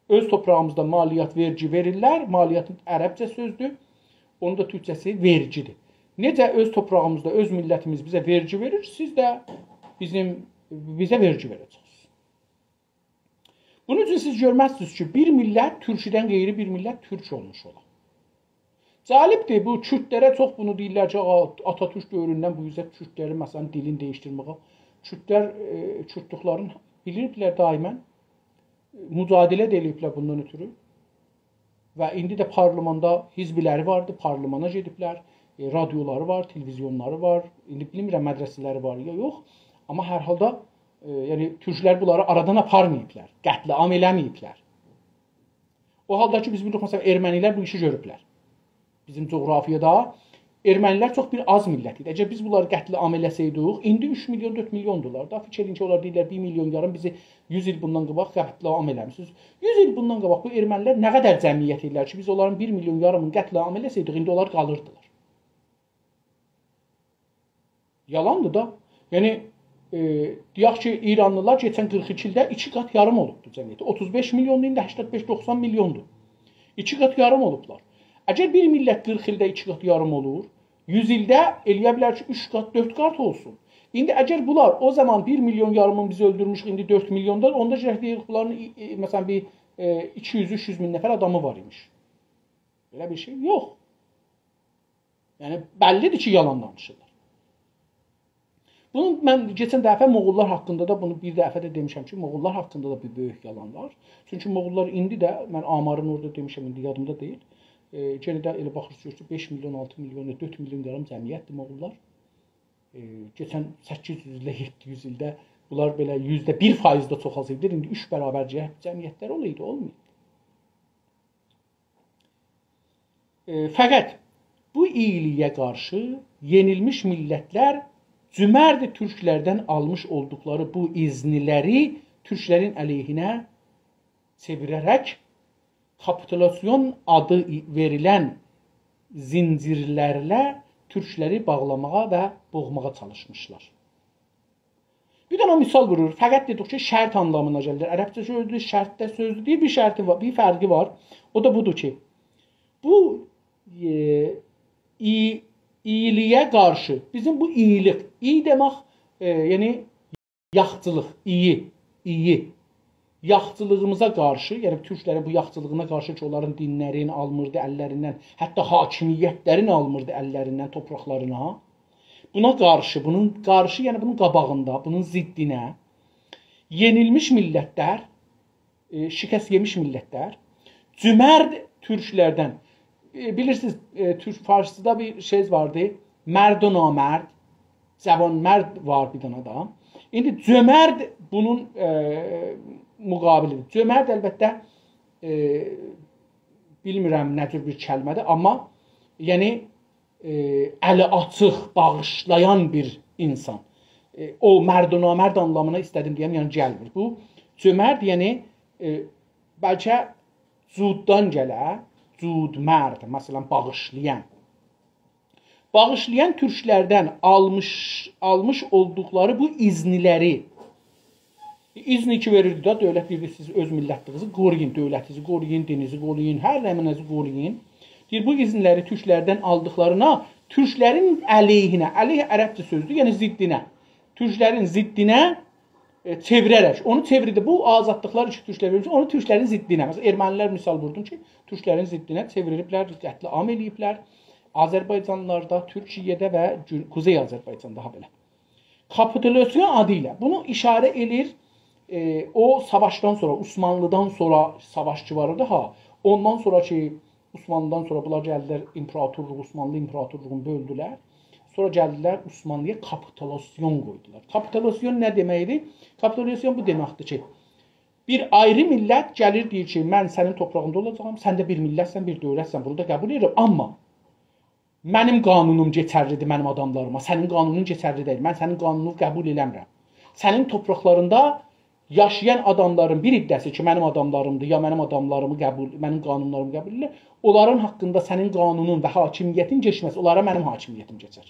اؤز تورپاغیمیزدا مالیات، وئرگی وئریرلر، مالیات عربجه سؤزدور، اونون دا تورکجه‌سی وئرگیدیر. نئجه اؤز تورپاغیمیزدا اؤز میللتیمیز بیزه وئرگی وئریر، سیز ده بیزیم، بیزه وئرگی وئره‌جکسینیز. بونون اوچون سیز گؤرمزسینیز کی، بیر میللت تورکودن غیری بیر میللت تورک اولموش اولا. جالبدیر، بو کوردلره چوخ بونو دئییرلر کی، آغا، آتاتورک دؤوروندن بو اوزه کوردلرین، مثلا، دیلینی دییشدیرمه‌یه. کوردلر، ائ، کوردلوقلارین بیلیردیلر دائما. مجادله ده ائله‌ییبلر بوندان اؤتورو. و ایندی ده پارلماندا حزبلری واردی، پارلمانا گئدیبلر، ائ، رادیولاری وار، تلویزیونلاری وار. ایندی بیلمیرم مدرسه‌لری وار یا یوخ، آمما هر حالدا، ائ، یعنی تورکلر بونلاری آرادان آپارماییبلار، قتل‌عام ائله‌مه‌ییبلر. او حالدا کی، بیز بیلیریک، مثلا، ارمنیلر بو ایشی گؤروبلر. بیزیم جغرافیادا ارمنیلر چوخ بیر آز میللت ایدی. اگر بیز بونلاری قتل‌عام ائله‌سئیدیک، ایندی اوچ میلیون، دؤرد میلیوندولار دا. فیکیر ائله‌یین کی، اونلار دئییرلر، بیر میلیون یاریم بیزی یوز ایل بوندان قاباق قتل‌عام ائله‌میشسینیز. یوز ایل بوندان قاباق بو ارمنیلر نه قدر جمعیت ائله‌ییر کی، بیز اونلارین بیر میلیون یاریمین قتل‌عام ائله‌سئیدیک، ایندی اونلار قالیردیلار. یالاندیر دا. یعنی، ائ، دئیک کی، ایرانلیلار کئچن قیرخ ایکی ایلده ایکی قات یاریم اولوبدور جمعیتی. اوتوز بئش میلیوندور، ایندی هشتاد بئش، دوخسان میلیوندور. ایکی قات یاریم اولوبلار. اگر بیر میللت قیرخ ایلده ایکی قات یاریم اولور، یوز ایلده ائله‌یه بیلر کی، اوچ قات، دؤرد قات اولسون. ایندی اگر بونلار او زامان بیر میلیون یاریمین بیز اؤلدورموشوک، ایندی دؤرد میلیوندالار، اوندا گرک دئیک، بونلارین، ائ، ائ، مثلا، بیر، ائ، ایکی یوز، اوچ یوز مین نفر آدامی وار ایمیش. بئله بیر شئی یوخ. یعنی، بللیدیر کی، یالان دانیشیرلار. بونو من کئچن دفعه موغوللار حاقیندا دا، بونو بیر دفعه ده دئمیشم کی، موغوللار حاقیندا دا بیر بؤیوک یالان وار. چونکی موغوللار ایندی ده، من آمارین اورادا دئمیشم، ایندی یادیمدا دئییل. ائ، یئنه ده ائله باخیرسینیز کی، بئش میلیون، آلتی میلیون، دؤرد میلیون یاریم جمعیتدیر موغوللار. ائ، کئچن سککیز یوز ایلده، یئددی یوز ایلده بونلار بئله یوزده بیر فایز ده چوخالسایدی، ایندی اوچ برابر جه-، جمعیتلر اولایدی، اولمایدی. ائ، فقط بو اییلیگه قارشی یئنیلمیش میللتلر جمرد تورکلردن آلمیش اولدوقلاری بو اذنلری تورکلرین علیهینه چئویره‌رک کاپیتولاسیون آدی ای-، وئریلن زنجیرلرله تورکلری باغلاماغا و بوغماغا چالیشمیشلار. بیر دنه مثال وورور. فقط دئدیک کی، شرط آنلامینا گلیر. عربجه سؤزدور، شرط ده سؤزدور. دئییر، بیر شرطی وار، بیر فرقی وار. او دا بودور کی، بو، ائ، ای-، اییلیگه قارشی، بیزیم بو اییلیک، ای دئمک، ائ، یعنی یاخچیلیق، اییی، اییی. یاخچیلیغیمیزا قارشی، یعنی تورکلرین بو یاخچیلیغینا قارشی کی، اونلارین دینلرین آلمیردی اللریندن، حتی حاکمیتلرین آلمیردی اللریندن تورپاقلارینا. بونا قارشی، بونون قارشی، یعنی بونون قاباغیندا، بونون ضدینه یئنیلمیش میللتلر، ائ، شکست یئمیش میللتلر، جمرد تورکلردن، ائ، بیلیرسینیز، ائ، تورک فارسیدا بیر شئی واردی، مرد و نامرد، جوانمرد وار بیر دنه ده. ایندی جمرد بونون، ائ، مقابلیدیر. جمرد البته، ائ، بیلمیرم نه جور بیر کلمه‌دیر، آمما، یعنی، ائ، الی آچیق، باغیشلایان بیر اینسان. ائ، او مرد و نامرد آنلامینا ایسته‌دیم دئیم، یعنی گلمیر. بو جمرد، یعنی، ائ، بلکه جوددان گله، جودمرد، مثلا، باغیشلایان. باغیشلایان تورکلردن آلمیش، آلمیش اولدوقلاری بو اذنلری، اذنی کی وئریردی ده، دؤولت دئییردی، سیز اؤز میللتلیگینیزی قورویون، دؤولتینیزی قورویون، دینینیزی قورویون، هر نمنه‌زی قورویون. دئییر، بو اذنلری تورکلردن آلدیقلارینا، تورکلرین علیهینه، علیه عربجه سؤزدور، یعنی ضدینه، تورکلرین ضدینه، ائ، چئویره‌رک، اونو چئویردی. بو آزادلیقلار کی تورکلر وئریبسه، اونو تورکلرین ضدینه، مثلا، ارمنیلر مثال ووردون کی، تورکلرین ضدینه چئویریبلر، قتل‌عام ائله‌ییبلر. آذربایجانلیلاردا، تورکیه‌ده و گون-، قوزئی آذربایجاندا، ها، بئله. کاپیتولاسیون آدی ایله. بونو ایشاره ائله‌ییر، ائ، او ساواشدان سونرا، عثمانلیدان سونرا ساواش کی وار ایدی، ها، اوندان سونرا کی، عثمانلی‌دان سونرا بونلار گلدیلر، ایمپراتورلوغو، عثمانلی ایمپراتورلوغونو بؤلدولر. سونرا گلدیلر عثمانلی‌یا کاپیتولاسیون قویدولار. کاپیتولاسیون نه دئمکدیر؟ کاپیتولاسیون بو دئمکدیر کی، بیر آیری میللت گلیر، دئییر کی، من سنین توپراغیندا اولاجاغام، سن ده بیر میللتسن، بیر دؤولتسن، بونو دا قبول ائدیرم، آمما منیم قانونوم کئچرلیدیر منیم آداملاریما، سنین قانونون کئچرلی دئییل، من سنین قانونونو قبول ائله‌میرم. سنین توپراقلاریندا یاشایان آداملارین بیر حیصه‌سی کی، منیم آداملاریمدیر، یا منیم آداملاریمی قبول، منیم قانونلاریمی قبول ائدیرلر، اونلارین حاقیندا سنین قانونون و حاکمیتین کئچمز، اونلارا منیم حاکمیتیم کئچر.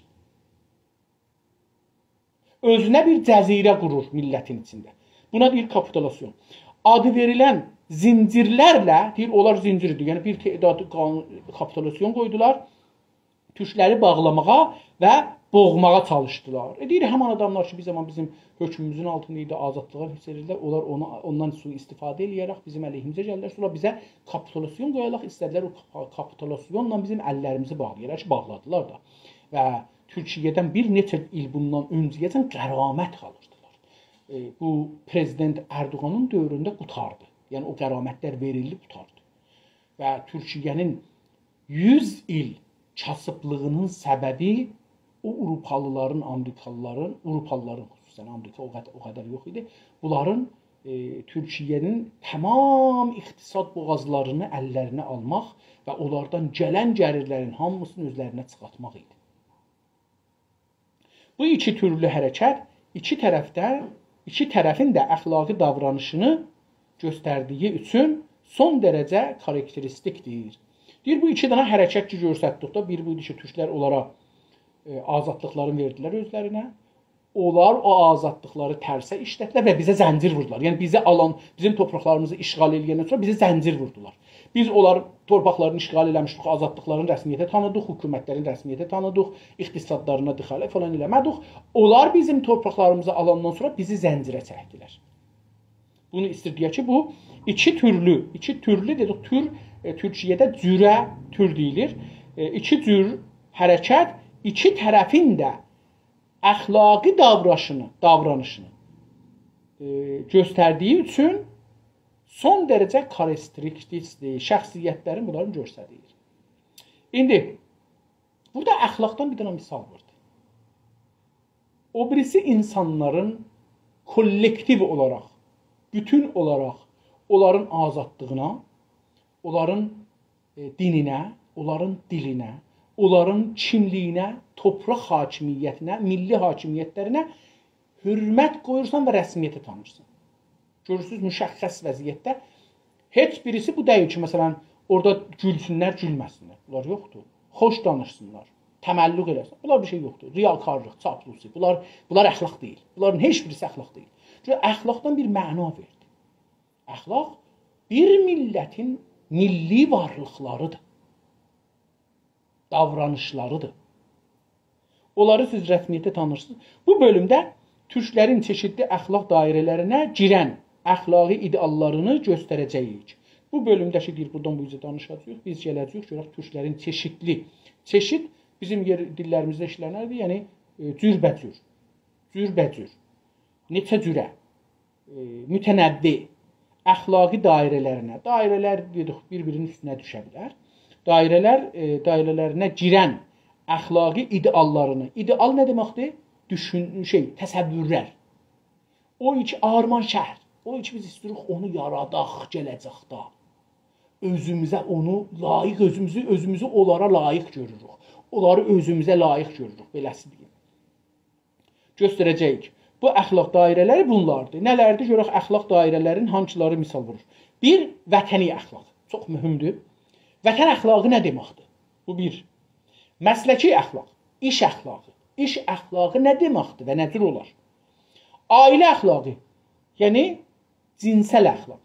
اؤزونه بیر جزیره قورور میللتین ایچینده. بونا دئییر کاپیتولاسیون. آدی وئریلن زنجیرلرله، دئییر، اونلار زنجیردیر. یعنی بیر تعداد قانون، کاپیتولاسیون قویدولار. تورکلری باغلاماغا و بوغماغا چالیشدیلار. ائ، دئییر، همان آداملار کی، بیر زامان بیزیم حؤکموموزون آلتیندا ایدی، آزادلیغا حس ائدیردیلر، اونلار اونو، اوندان سوءاستفاده ائله‌یه‌رک بیزیم علیهیمیزه گلدیلر. سونرا بیزه کاپیتولاسیون قویاراق ایسته‌دیلر، او کا-، کاپیتولاسیونلا بیزیم اللریمیزی باغلایالار کی، باغلادیلار دا. و تورکیه‌دن بیر نئچه ایل بوندان اؤنجه‌یه‌جن غرامت آلیردیلار. ائ، بو پرزیدنت اردوغانین دؤورونده قوتاردی. یعنی او غرامتلر وئریلدی، قوتاردی. و تورکیه‌نین یوز ایل کاسیبلیغینین سببی او آوروپالیلارین، آمریکالیلارین، آوروپالیلارین خصوصاً، آمریکا او قدر، او قدر یوخ ایدی. بونلارین، ائ، تورکیه‌نین تمام اقتصاد بوغازلارینی اللرینه آلماق و اونلاردان گلن گلیرلرین هامیسینی اؤزلرینه چیخارتماق ایدی. بو ایکی تورلو حرکت ایکی طرفده، ایکی طرفین ده اخلاقی داورانیشینی گؤستردیگی اوچون سون درجه کاراکتریستیکدیر. دئییر، بو ایکی دنه حرکت کی، گؤرستدیک ده، بیری بویدو کی، تورکلر اونلارا، ائ، آزادلیقلارینی وئردیلر اؤزلرینه. اونلار او آزادلیقلاری ترسه ایشلتدیلر و بیزه زنجیر ووردولار. یعنی بیزی آلان، بیزیم توپراقلاریمیزی اشغال ائله‌یندن سونرا بیزه زنجیر ووردولار. بیز اونلارین تورپاقلارینی اشغال ائله‌میشدیک، آزادلیقلارینی رسمیته تانیدیق، حکومتلرین رسمیته تانیدیق، اقتصادلارینا دخالت فلان ائله‌مه‌دیک. اونلار بیزیم تورپاقلاریمیزی آلاندان سونرا بیزی زنجیره چکدیلر. بونو ایستیر دئیک کی، بو ایکی تورلو، ایکی تورلو دئدیک، تور، ائ، تورکیه‌ده جوره، تور دئییلیر. ائ، ایکی جور حرکت، ایکی طرفین ده اخلاقی داوراشینی، داورانیشینی، ائ، گؤستردیگی اوچون سون درجه کاراکتریستیکدیر، شخصیتلرین بونلارین گؤستردیگی. ایندی بورادا اخلاقدان بیر دنه مثال ووردو. او بیریسی اینسانلارین کوللکتیو اولاراق، بوتون اولاراق اونلارین آزادلیغینا، اونلارین، ائ، دینینه، اونلارین دیلینه، اونلارین کیملیگینه، توپراق حاکمیتینه، میللی حاکمیتلرینه حؤرمت قویورسان و رسمیته تانیرسان. گؤرورسونوز، مشخص وضعیتده هئچ بیریسی بو دئییل کی، مثلاً، اورادا گولسونلر، گولمه‌سینلر. بونلار یوخدور. خوش دانیشسینلار، تملق ائله‌سین. بونلار بیر شئی یوخدور. ریاکارلیق، چاپلوسی، بونلار، بونلار اخلاق دئییل. بونلارین هئچ بیریسی اخلاق دئییل. چونکی اخلاقدان بیر معنا وئردی. اخلاق بیر میللتین میللی وارلیقلاریدیر، داورانیشلاریدیر. اونلاری سیز رسمیته تانیرسینیز. بو بؤلومده تورکلرین چئشیتلی اخلاق دایره‌لرینه گیرن اخلاقی ایده‌آللارینی گؤستره‌جه‌ییک. بو بؤلومده کی، دئییر، بورادان بو اوزه دانیشاجاغیق، بیز گله‌جه‌ییک، گؤرک تورکلرین چئشیتلی، چئشیت بیزیم یئر، دیللریمیزده ایشلنردیر، یعنی، ائ، جوربه‌جور، جوربه‌جور، نئچه جوره، ائ، متنوع اخلاقی دایره‌لرینه، دایره‌لر دئدیک، بیر-بیرینین اوستونه دوشه بیلر. دایره‌لر، ائ، دایره‌لرینه گیرن اخلاقی ایده‌آللارینی، ایده‌آل نه دئمکدیر؟ دوشون، شئی، تصورلر. او کی آرمان‌شهر، او کی بیز ایسته‌ییریک اونو یاراداق گله‌جکده. اؤزوموزه اونو لایق، اؤزوموزو، اؤزوموزو اونلارا لایق گؤروروک. اونلاری اؤزوموزه لایق گؤروروک، بئله‌سی دئییم. گؤستره‌جه‌ییک. بو اخلاق دایره‌لری بونلاردیر. نه‌لردیر؟ گؤرک اخلاق دایره‌لرین هانسیلاری مثال وورور. بیر، وطنی اخلاق. چوخ مهمدور. وطن اخلاقی نه دئمکدیر؟ بو بیر. مسلکی اخلاق، ایش اخلاقی. ایش اخلاقی نه دئمکدیر و نه جور اولار؟ عائله اخلاقی، یعنی جنسل اخلاق.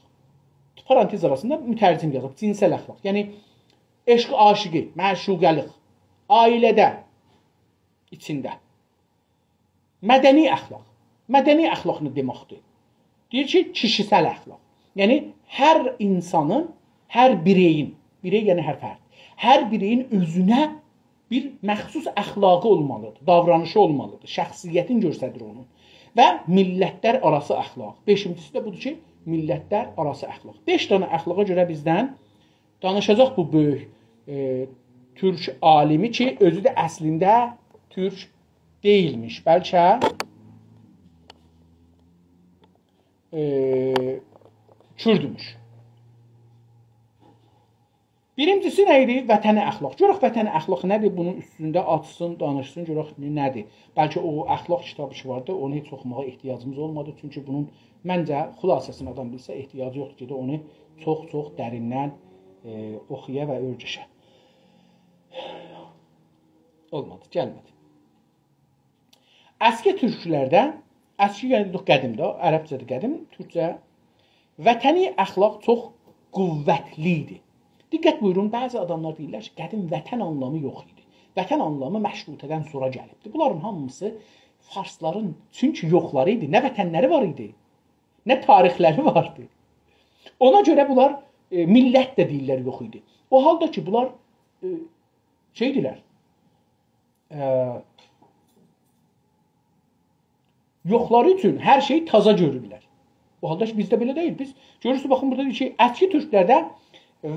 پارانتز آراسیندا مترجم یازیب، جنسل اخلاق. یعنی عشق عاشقی، معشوقه‌لیک، عائله‌ده، ایچینده. مدنی اخلاق. مدنی اخلاق نه دئمکدیر؟ دئییر کی، کیشیسل اخلاق. یعنی هر اینسانین، هر بیرئیین، بیرئی یعنی هر فرد، هر بیرئیین اؤزونه بیر مخصوص اخلاقی اولمالیدیر، داورانیشی اولمالیدیر، شخصیتین گؤستریر اونون. و میللتلر آراسی اخلاق. بئشینجیسی ده بودور کی، میللتلر آراسی اخلاق. بئش دنه اخلاقا گؤره بیزدن دانیشاجاق بو بؤیوک، ائ، تورک عالیمی کی، اؤزو ده اصلینده تورک دئییلمیش، بلکه، ائ، کوردموش. بیرینجیسی نه ایدی؟ وطنی اخلاق. گؤرک وطنی اخلاق نه‌دیر؟ بونون اوستونده آچسین، دانیشسین، گؤرک نه-، نه‌دیر؟ بلکه او اخلاق کیتابی کی واردی، اونو هئچ اوخوماغا احتیاجیمیز اولمادی. چونکی بونون، منجه، خلاصه‌سینی آدام بیلسه، احتیاجی یوخدور کی، اونو چوخ-چوخ درین‌دن، ائ، اوخویا و اؤرگشه. اولمادی، گلمه‌دی. اسکی تورکلرده، اسکی، یعنی، قدیم ده، عربجه‌دیر قدیم، تورکجه. وطنی اخلاق چوخ قوتلی ایدی. دقت بویورون، بعضی آداملار دئییرلر کی، قدیم وطن آنلامی یوخ ایدی. وطن آنلامی مشروطه‌دن سونرا گلیبدی. بونلارین هامیسی فارسلارین، چونکی یوخلاری ایدی، نه وطنلری وار ایدی، نه تاریخلری واردی. اونا گؤره بونلار، ائ، میللت ده دئییرلر یوخ ایدی. او حالدا کی، بونلار، ائ، شئیدیرلر، ائ، یوخلاری اوچون هر شئیی تازا گؤرورلر. او حالدا کی، بیزده بئله دئییل. بیز، گؤرورسونوز، باخین، بورادا دئییر کی، اسکی تورکلرده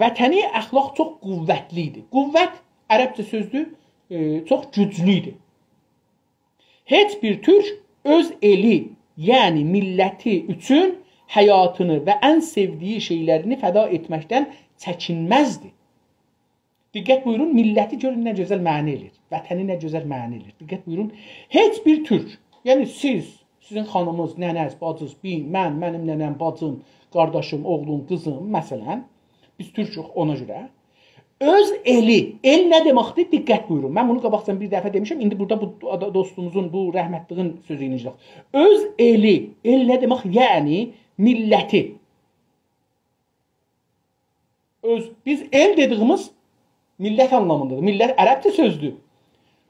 وطنی اخلاق چوخ قوتلی ایدی. قوت عربجه سؤزدور، ائ، چوخ گوجلو ایدی. هئچ بیر تورک اؤز ائلی، یعنی میللتی اوچون حیاتینی و ان سئودیگی شئیلرینی فدا ائتمکدن چکینمزدی. دقت بویورون، میللتی گؤرون نه گؤزل معنا ائله‌ییر. وطنی نه گؤزل معنا ائله‌ییر. دقت بویورون، هئچ بیر تورک، یعنی سیز، سیزین خانیمینیز، ننه‌ز، باجینیز، بیر، من، منیم ننه‌م، باجیم، قارداشیم، اوغلوم، قیزیم، مثلا، بیز تورکوک اونا گؤره. اؤز ائلی، ائل نه دئمکدیر؟ دقت بویورون. من بونو قاباقجادان بیر دفعه دئمیشم، ایندی بورادا بو آدا-، دوستوموزون، بو رحمتلیگین سؤزو ایله ایشله‌یک. اؤز ائلی، ائل نه دئمک؟ یعنی میللتی. اؤز، بیز ائل دئدیگیمیز میللت آنلامیندادیر. میللت عربجه سؤزدور.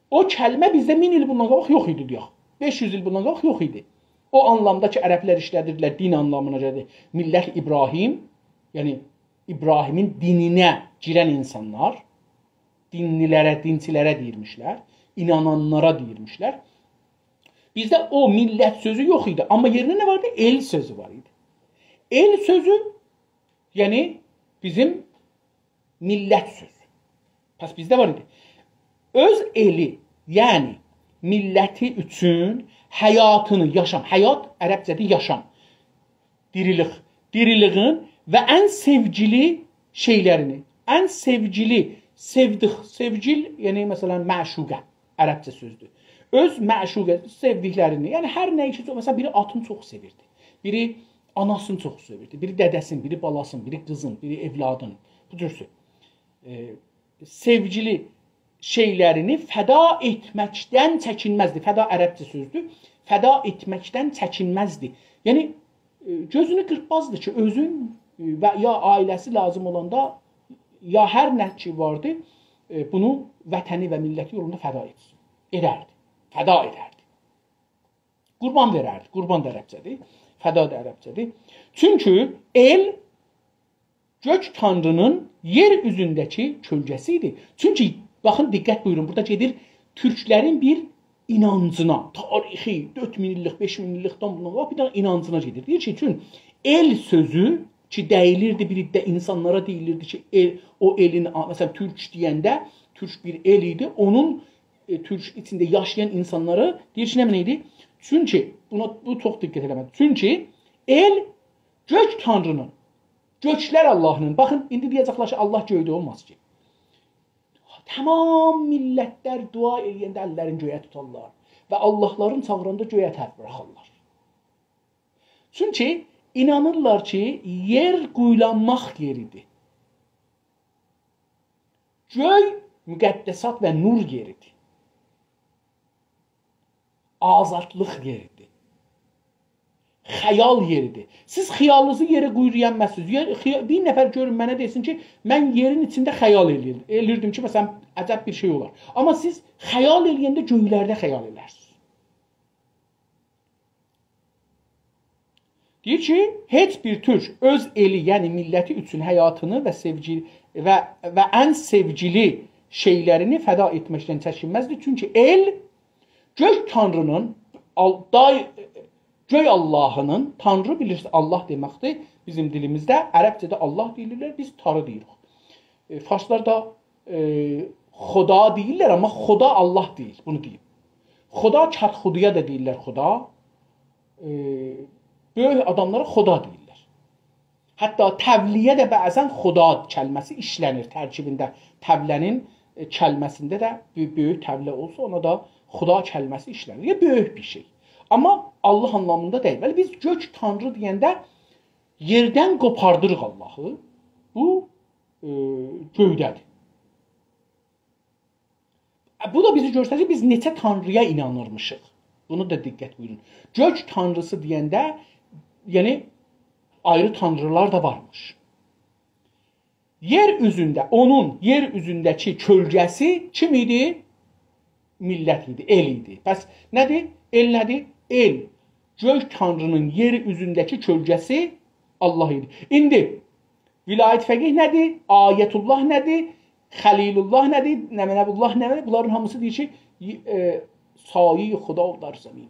او کلمه بیزده مین ایل بوندان قاباق یوخ ایدی، دئیک. بئش یوز ایل بوندان قاباق یوخ ایدی. او آنلامدا کی، عربلر ایشله‌دیردیلر، دین آنلامینا گلیر. میللت ابراهیم، یعنی ابراهیمین دینینه گیرن اینسانلار، دینلی‌لره، دینچی‌لره دئییرمیشلر، اینانانلارا دئییرمیشلر. بیزده او میللت سؤزو یوخ ایدی، آمما یئرینه نه واردی؟ ائل سؤزو وار ایدی. ائل سؤزو، یعنی بیزیم میللت سؤزو. پس بیزده وار ایدی. اؤز ائلی، یعنی میللتی اوچون حیاتینی، یاشام، حیات عربجه‌دیر یاشام، دیریلیک، دیریلیگین و ان سئوگیلی شئیلرینی، ان سئوگیلی، سئودیک، سئوگیل، یعنی مثلا معشوقه، عربجه سؤزدور. اؤز معشوقه، سئودیکلرینی، یعنی هر نه ایشی، مثلا بیری آتینی چوخ سئویردی، بیری آناسینی چوخ سئویردی، بیری دده‌سینی، بیری بالاسینی، بیری قیزین، بیری اولادین، بو جور سؤ-، ائ، سئوگیلی شئیلرینی فدا ائتمکدن چکینمزدی. فدا عربجه سؤزدور. فدا ائتمکدن چکینمزدی. یعنی، ائ، گؤزونو قیرپمازدی کی، اؤزون، ائ، و یا عائله‌سی لازیم اولاندا، یا هر نه کی واردی، ائ، بونو وطنی و میللتی یولوندا فدا ائتسین. ائدردی. فدا ائدردی. قوربان وئرردی. قوربان دا عربجه‌دیر. فدا دا عربجه‌دیر. چونکی ائل گؤک تانری‌نین یئر اوزونده‌کی کؤلگه‌سی ایدی. چونکی، باخین، دقت بویورون، بورادا گئدیر تورکلرین بیر اینانجینا، تاریخی، دؤرد مین ایللیک، بئش مین ایللیکدن بوندان قاباق بیر دنه اینانجینا گئدیر. دئییر کی، چون ائل سؤزو کی، دئییلیردی، بیر عده اینسانلارا دئییلیردی کی، ائل، او ائلین، آ، مثلا، تورک دئینده، تورک بیر ائل ایدی، اونون، ائ، تورک ایچینده یاشایان اینسانلارا دئییر کی، نمنه ایدی؟ چونکی، بونا، بو چوخ دقت ائله‌مه‌دی. چونکی ائل گؤک تانری‌نین، گؤکلر آللاهینین، باخین، ایندی دئیه‌جکلر کی، آللاه گؤیده اولماز کی. تمام میللتلر دعا ائله‌ینده اللرینی گؤیه توتارلار و آللاهلارین چاغیراندا گؤیه تر بوراخارلار. چونکی اینانیرلار کی، یئر قویولانماق یئریدیر. گؤی مقدسات و نور یئریدیر. آزادلیق یئریدیر. خیال یئریدیر. سیز خیالینیزی یئره قویولانمازسینیز. یئر-، خیا-، بیر نفر گؤرون منه دئسین کی، من یئرین ایچینده خیال ائله‌ییر-، ائله‌ییردیم کی، مثلا، عجب بیر شئی اولار. آمما سیز خیال ائله‌ینده گؤیلرده خیال ائلرسینیز. دئییر کی، هئچ بیر تورک اؤز ائلی، یعنی میللتی اوچون حیاتینی و سئوگی-، و، و ان سئوگیلی شئیلرینی فدا ائتمکدن چکینمزدی. چونکی ائل گؤک تانری‌نین، آل-، دای-، گؤی آللاهینین، تانری بیلیرسینیز، آللاه دئمکدیر. بیزیم دیلیمیزده، عربجه‌ده آللاه دئییرلر، بیز تاری دئییریک. ائ، فارسلار دا، ائ، خدا دئییرلر، آمما خدا الله دئییل، بونو دئییم. خدا، کدخدایا دا دئییرلر خدا. ائ، بؤیوک آداملارا خدا دئییرلر. حتی طبله‌یه ده بعضا خدا کلمه‌سی ایشله‌نیر ترکیبینده. طبله‌نین، ائ، کلمه‌سینده ده بؤ-، بؤیوک طبله اولسا، اونا دا خدا کلمه‌سی ایشله‌نیر. یا بؤیوک بیر شئی. آمما الله آنلامیندا دئییل. بلی، بیز گؤک تانری دئینده یئردن قوپاردیریق اللهی. بو، ائ، گؤیده‌دیر. بو دا بیزی گؤستریر کی، بیز نئچه تانرییا اینانیرمیشیق. بونو دا دقت بویورون. گؤک تانریسی دئینده، یعنی، آیری تانریلار دا وارمیش. یئر اوزونده، اونون یئر اوزونده‌کی کؤلگه‌سی کیم ایدی؟ میللت ایدی، ائل ایدی. پس نه‌دیر؟ ائل نه‌دیر؟ ائل. گؤک تانری‌نین یئر اوزونده‌کی کؤلگه‌سی الله ایدی. ایندی ولایت فقیه نه‌دیر؟ آیت‌الله نه‌دیر؟ خلیل‌الله نه‌دیر؟ نمنه‌الله نه‌دیر؟ بونلارین هامیسی دئییر کی، ای-، ائ، سایه‌ی خدا در زمین.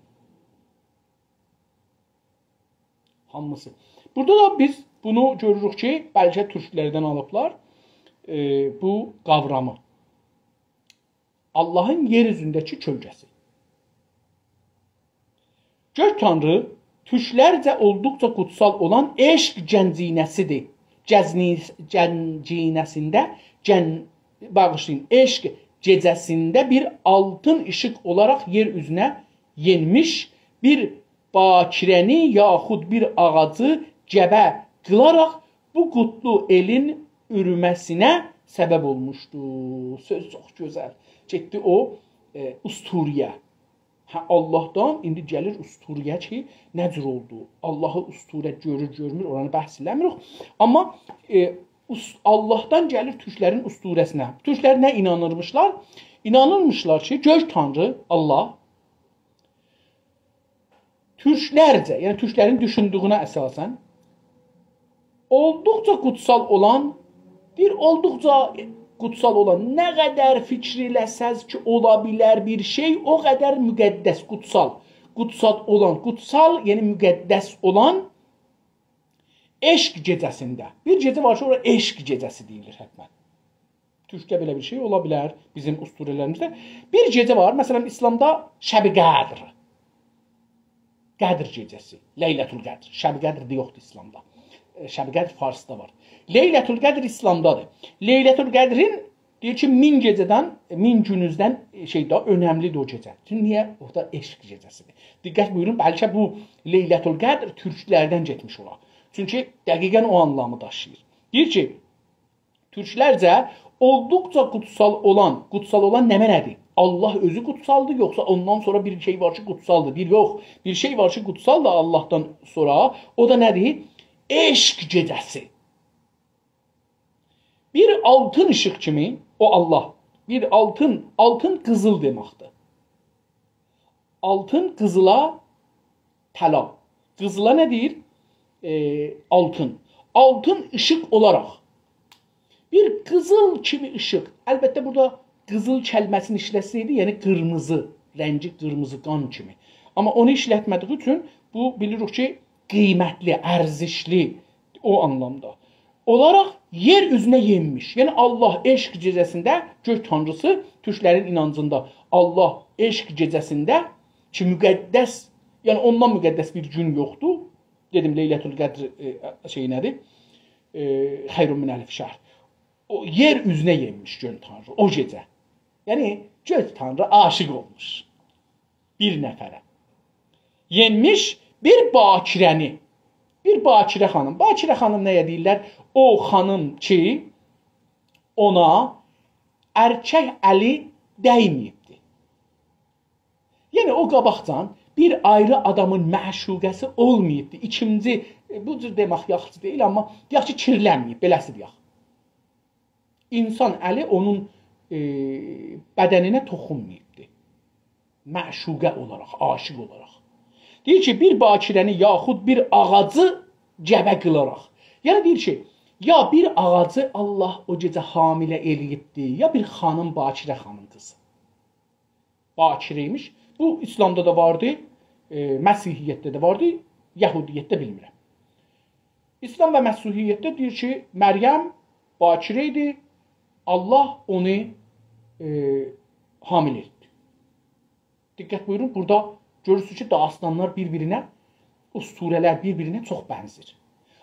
هامیسی. بورادا دا بیز بونو گؤروروک کی، بلکه تورکلردن آلیبلار، ائ، بو قاورامی. اللهین یئر اوزونده‌کی کؤلگه‌سی. گؤک تانری تورکلرجه اولدوقجا قوتسال اولان عشق گنجینه‌سیدیر. گزنی-، گنجینه‌سینده، گن-، باغیشلایین، عشق گئجه‌سینده بیر آلتین ایشیق اولاراق یئر اوزونه یئنمیش بیر باکره‌نی یاخود بیر آغاجی گبه قیلاراق بو قوتلو ائلین اورومه‌سینه سبب اولموشدو. سؤز چوخ گؤزل. گئتدی او، ائ، اسطوره‌یه. هه، اللهدان ایندی گلیر اسطوره‌یه کی، نه جور اولدو؟ اللهی اسطوره گؤرور، گؤرمور، اورانی بحث ائله‌میریک. آمما، ائ، اس-، اللهدان گلیر تورکلرین اسطوره‌سینه. تورکلر نه اینانیرمیشلار؟ اینانیرمیشلار کی، گؤک تانری، الله، تورکلرجه، یعنی تورکلرین دوشوندویونه اساساً، اولدوقجا قوتسال اولان، دئییر، اولدوقجا قوتسال اولان، نه قدر فیکیر ائله‌سز کی، اولا بیلر بیر شئی، او قدر مقدس، قوتسال، قوتسال اولان، قوتسال، یعنی مقدس اولان عشق گئجه‌سینده. بیر گئجه وار کی، اورا عشق گئجه‌سی دئییلیر حتماً. تورکده بئله بیر شئی اولا بیلر بیزیم اسطوره‌لریمیزده. بیر گئجه وار، مثلاً، ایسلامدا شب قدر. قدر گئجه‌سی، لیلة القدر. شب قدر ده یوخدور ایسلامدا. ائ، شب قدر فارسدا وار. لیلة القدر ایسلامدادیر. لیلة القدرین دئییر کی، مین گئجه‌دن، مین گوندوزدن، ائ، شئی، داها اؤنملیدیر او گئجه. چونکی نییه؟ اورادا عشق گئجه‌سیدیر. دقت بویورون، بلکه بو لیلة القدر تورکلردن گئتمیش اولا. چونکی دقیقاً او آنلامی داشیییر. دئییر کی، تورکلرجه اولدوقجا قوتسال اولان، قوتسال اولان نمنه‌دیر؟ الله اؤزو قوتسالدیر، یوخسا اوندان سونرا بیر شئی وار کی، قوتسالدیر؟ دئییر، یوخ، بیر شئی وار کی، قوتسالدیر اللهدان سونرا. او دا نه‌دیر؟ عشق گئجه‌سی. بیر آلتین ایشیق کیمی، او الله، بیر آلتین، آلتین قیزیل دئمکدیر. آلتین قیزیلا طلا. قیزیلا نه دئییر؟ ائ، آلتین. آلتین ایشیق اولاراق. بیر قیزیل کیمی ایشیق. البته، بورادا قیزیل کلمه‌سینی ایشلتسه‌یدی، یعنی قیرمیزی، رنگی قیرمیزی قان کیمی. آمما اونو ایشلتمه‌دیگی اوچون بو بیلیریک کی، قیمتلی، ارزشلی او آنلامدا. اولاراق یئر اوزونه یئنمیش. یعنی الله عشق گئجه‌سینده، گؤک تانریسی، تورکلرین اینانجیندا الله عشق گئجه‌سینده کی، مقدس، یعنی اوندان مقدس بیر گون یوخدور. دئدیم، لیلة القدر، ائ، شئی نه‌دیر؟ ائ، خیر من الف شهر. او یئر اوزونه یئنمیش گؤک تانری، او گئجه. یعنی گؤک تانری عاشیق اولموش بیر نفره. یئنمیش بیر باکره‌نی. بیر باکره خانیم. باکره خانیم نه‌یه دئییرلر؟ او خانیم کی، اونا ارکک الی دیمه‌ییبدی. یعنی او قاباقجان بیر آیری آدامین معشوقه‌سی اولماییبدی. ایکینجی، ائ، بو جور دئمک یاخشی دئییل، آمما دئیک کی، کیرلنمه‌ییب، بئله‌سی دئیک. اینسان الی اونون، ائ، بدنینه توخونماییبدی. معشوقه اولاراق، عاشیق اولاراق. دئییر کی، بیر باکره‌نی یاخود بیر آغاجی گبه قیلاراق. یعنی دئییر کی، یا بیر آغاجی الله او گئجه حامله ائله‌ییبدی، یا بیر خانیم، باکره خانیم قیزی. باکره ایمیش. بو ایسلامدا دا واردی، ائ، مسیحیتده ده واردی، یهودیتده بیلمیرم. ایسلام و مسیحیتده دئییر کی، مریم باکره ایدی، الله اونو، ائ، حامله ائتدی. دقت بویورون، بورادا گؤرورسونوز کی، داستانلار بیر-بیرینه، اسطوره‌لر بیر-بیرینه چوخ بنزیر.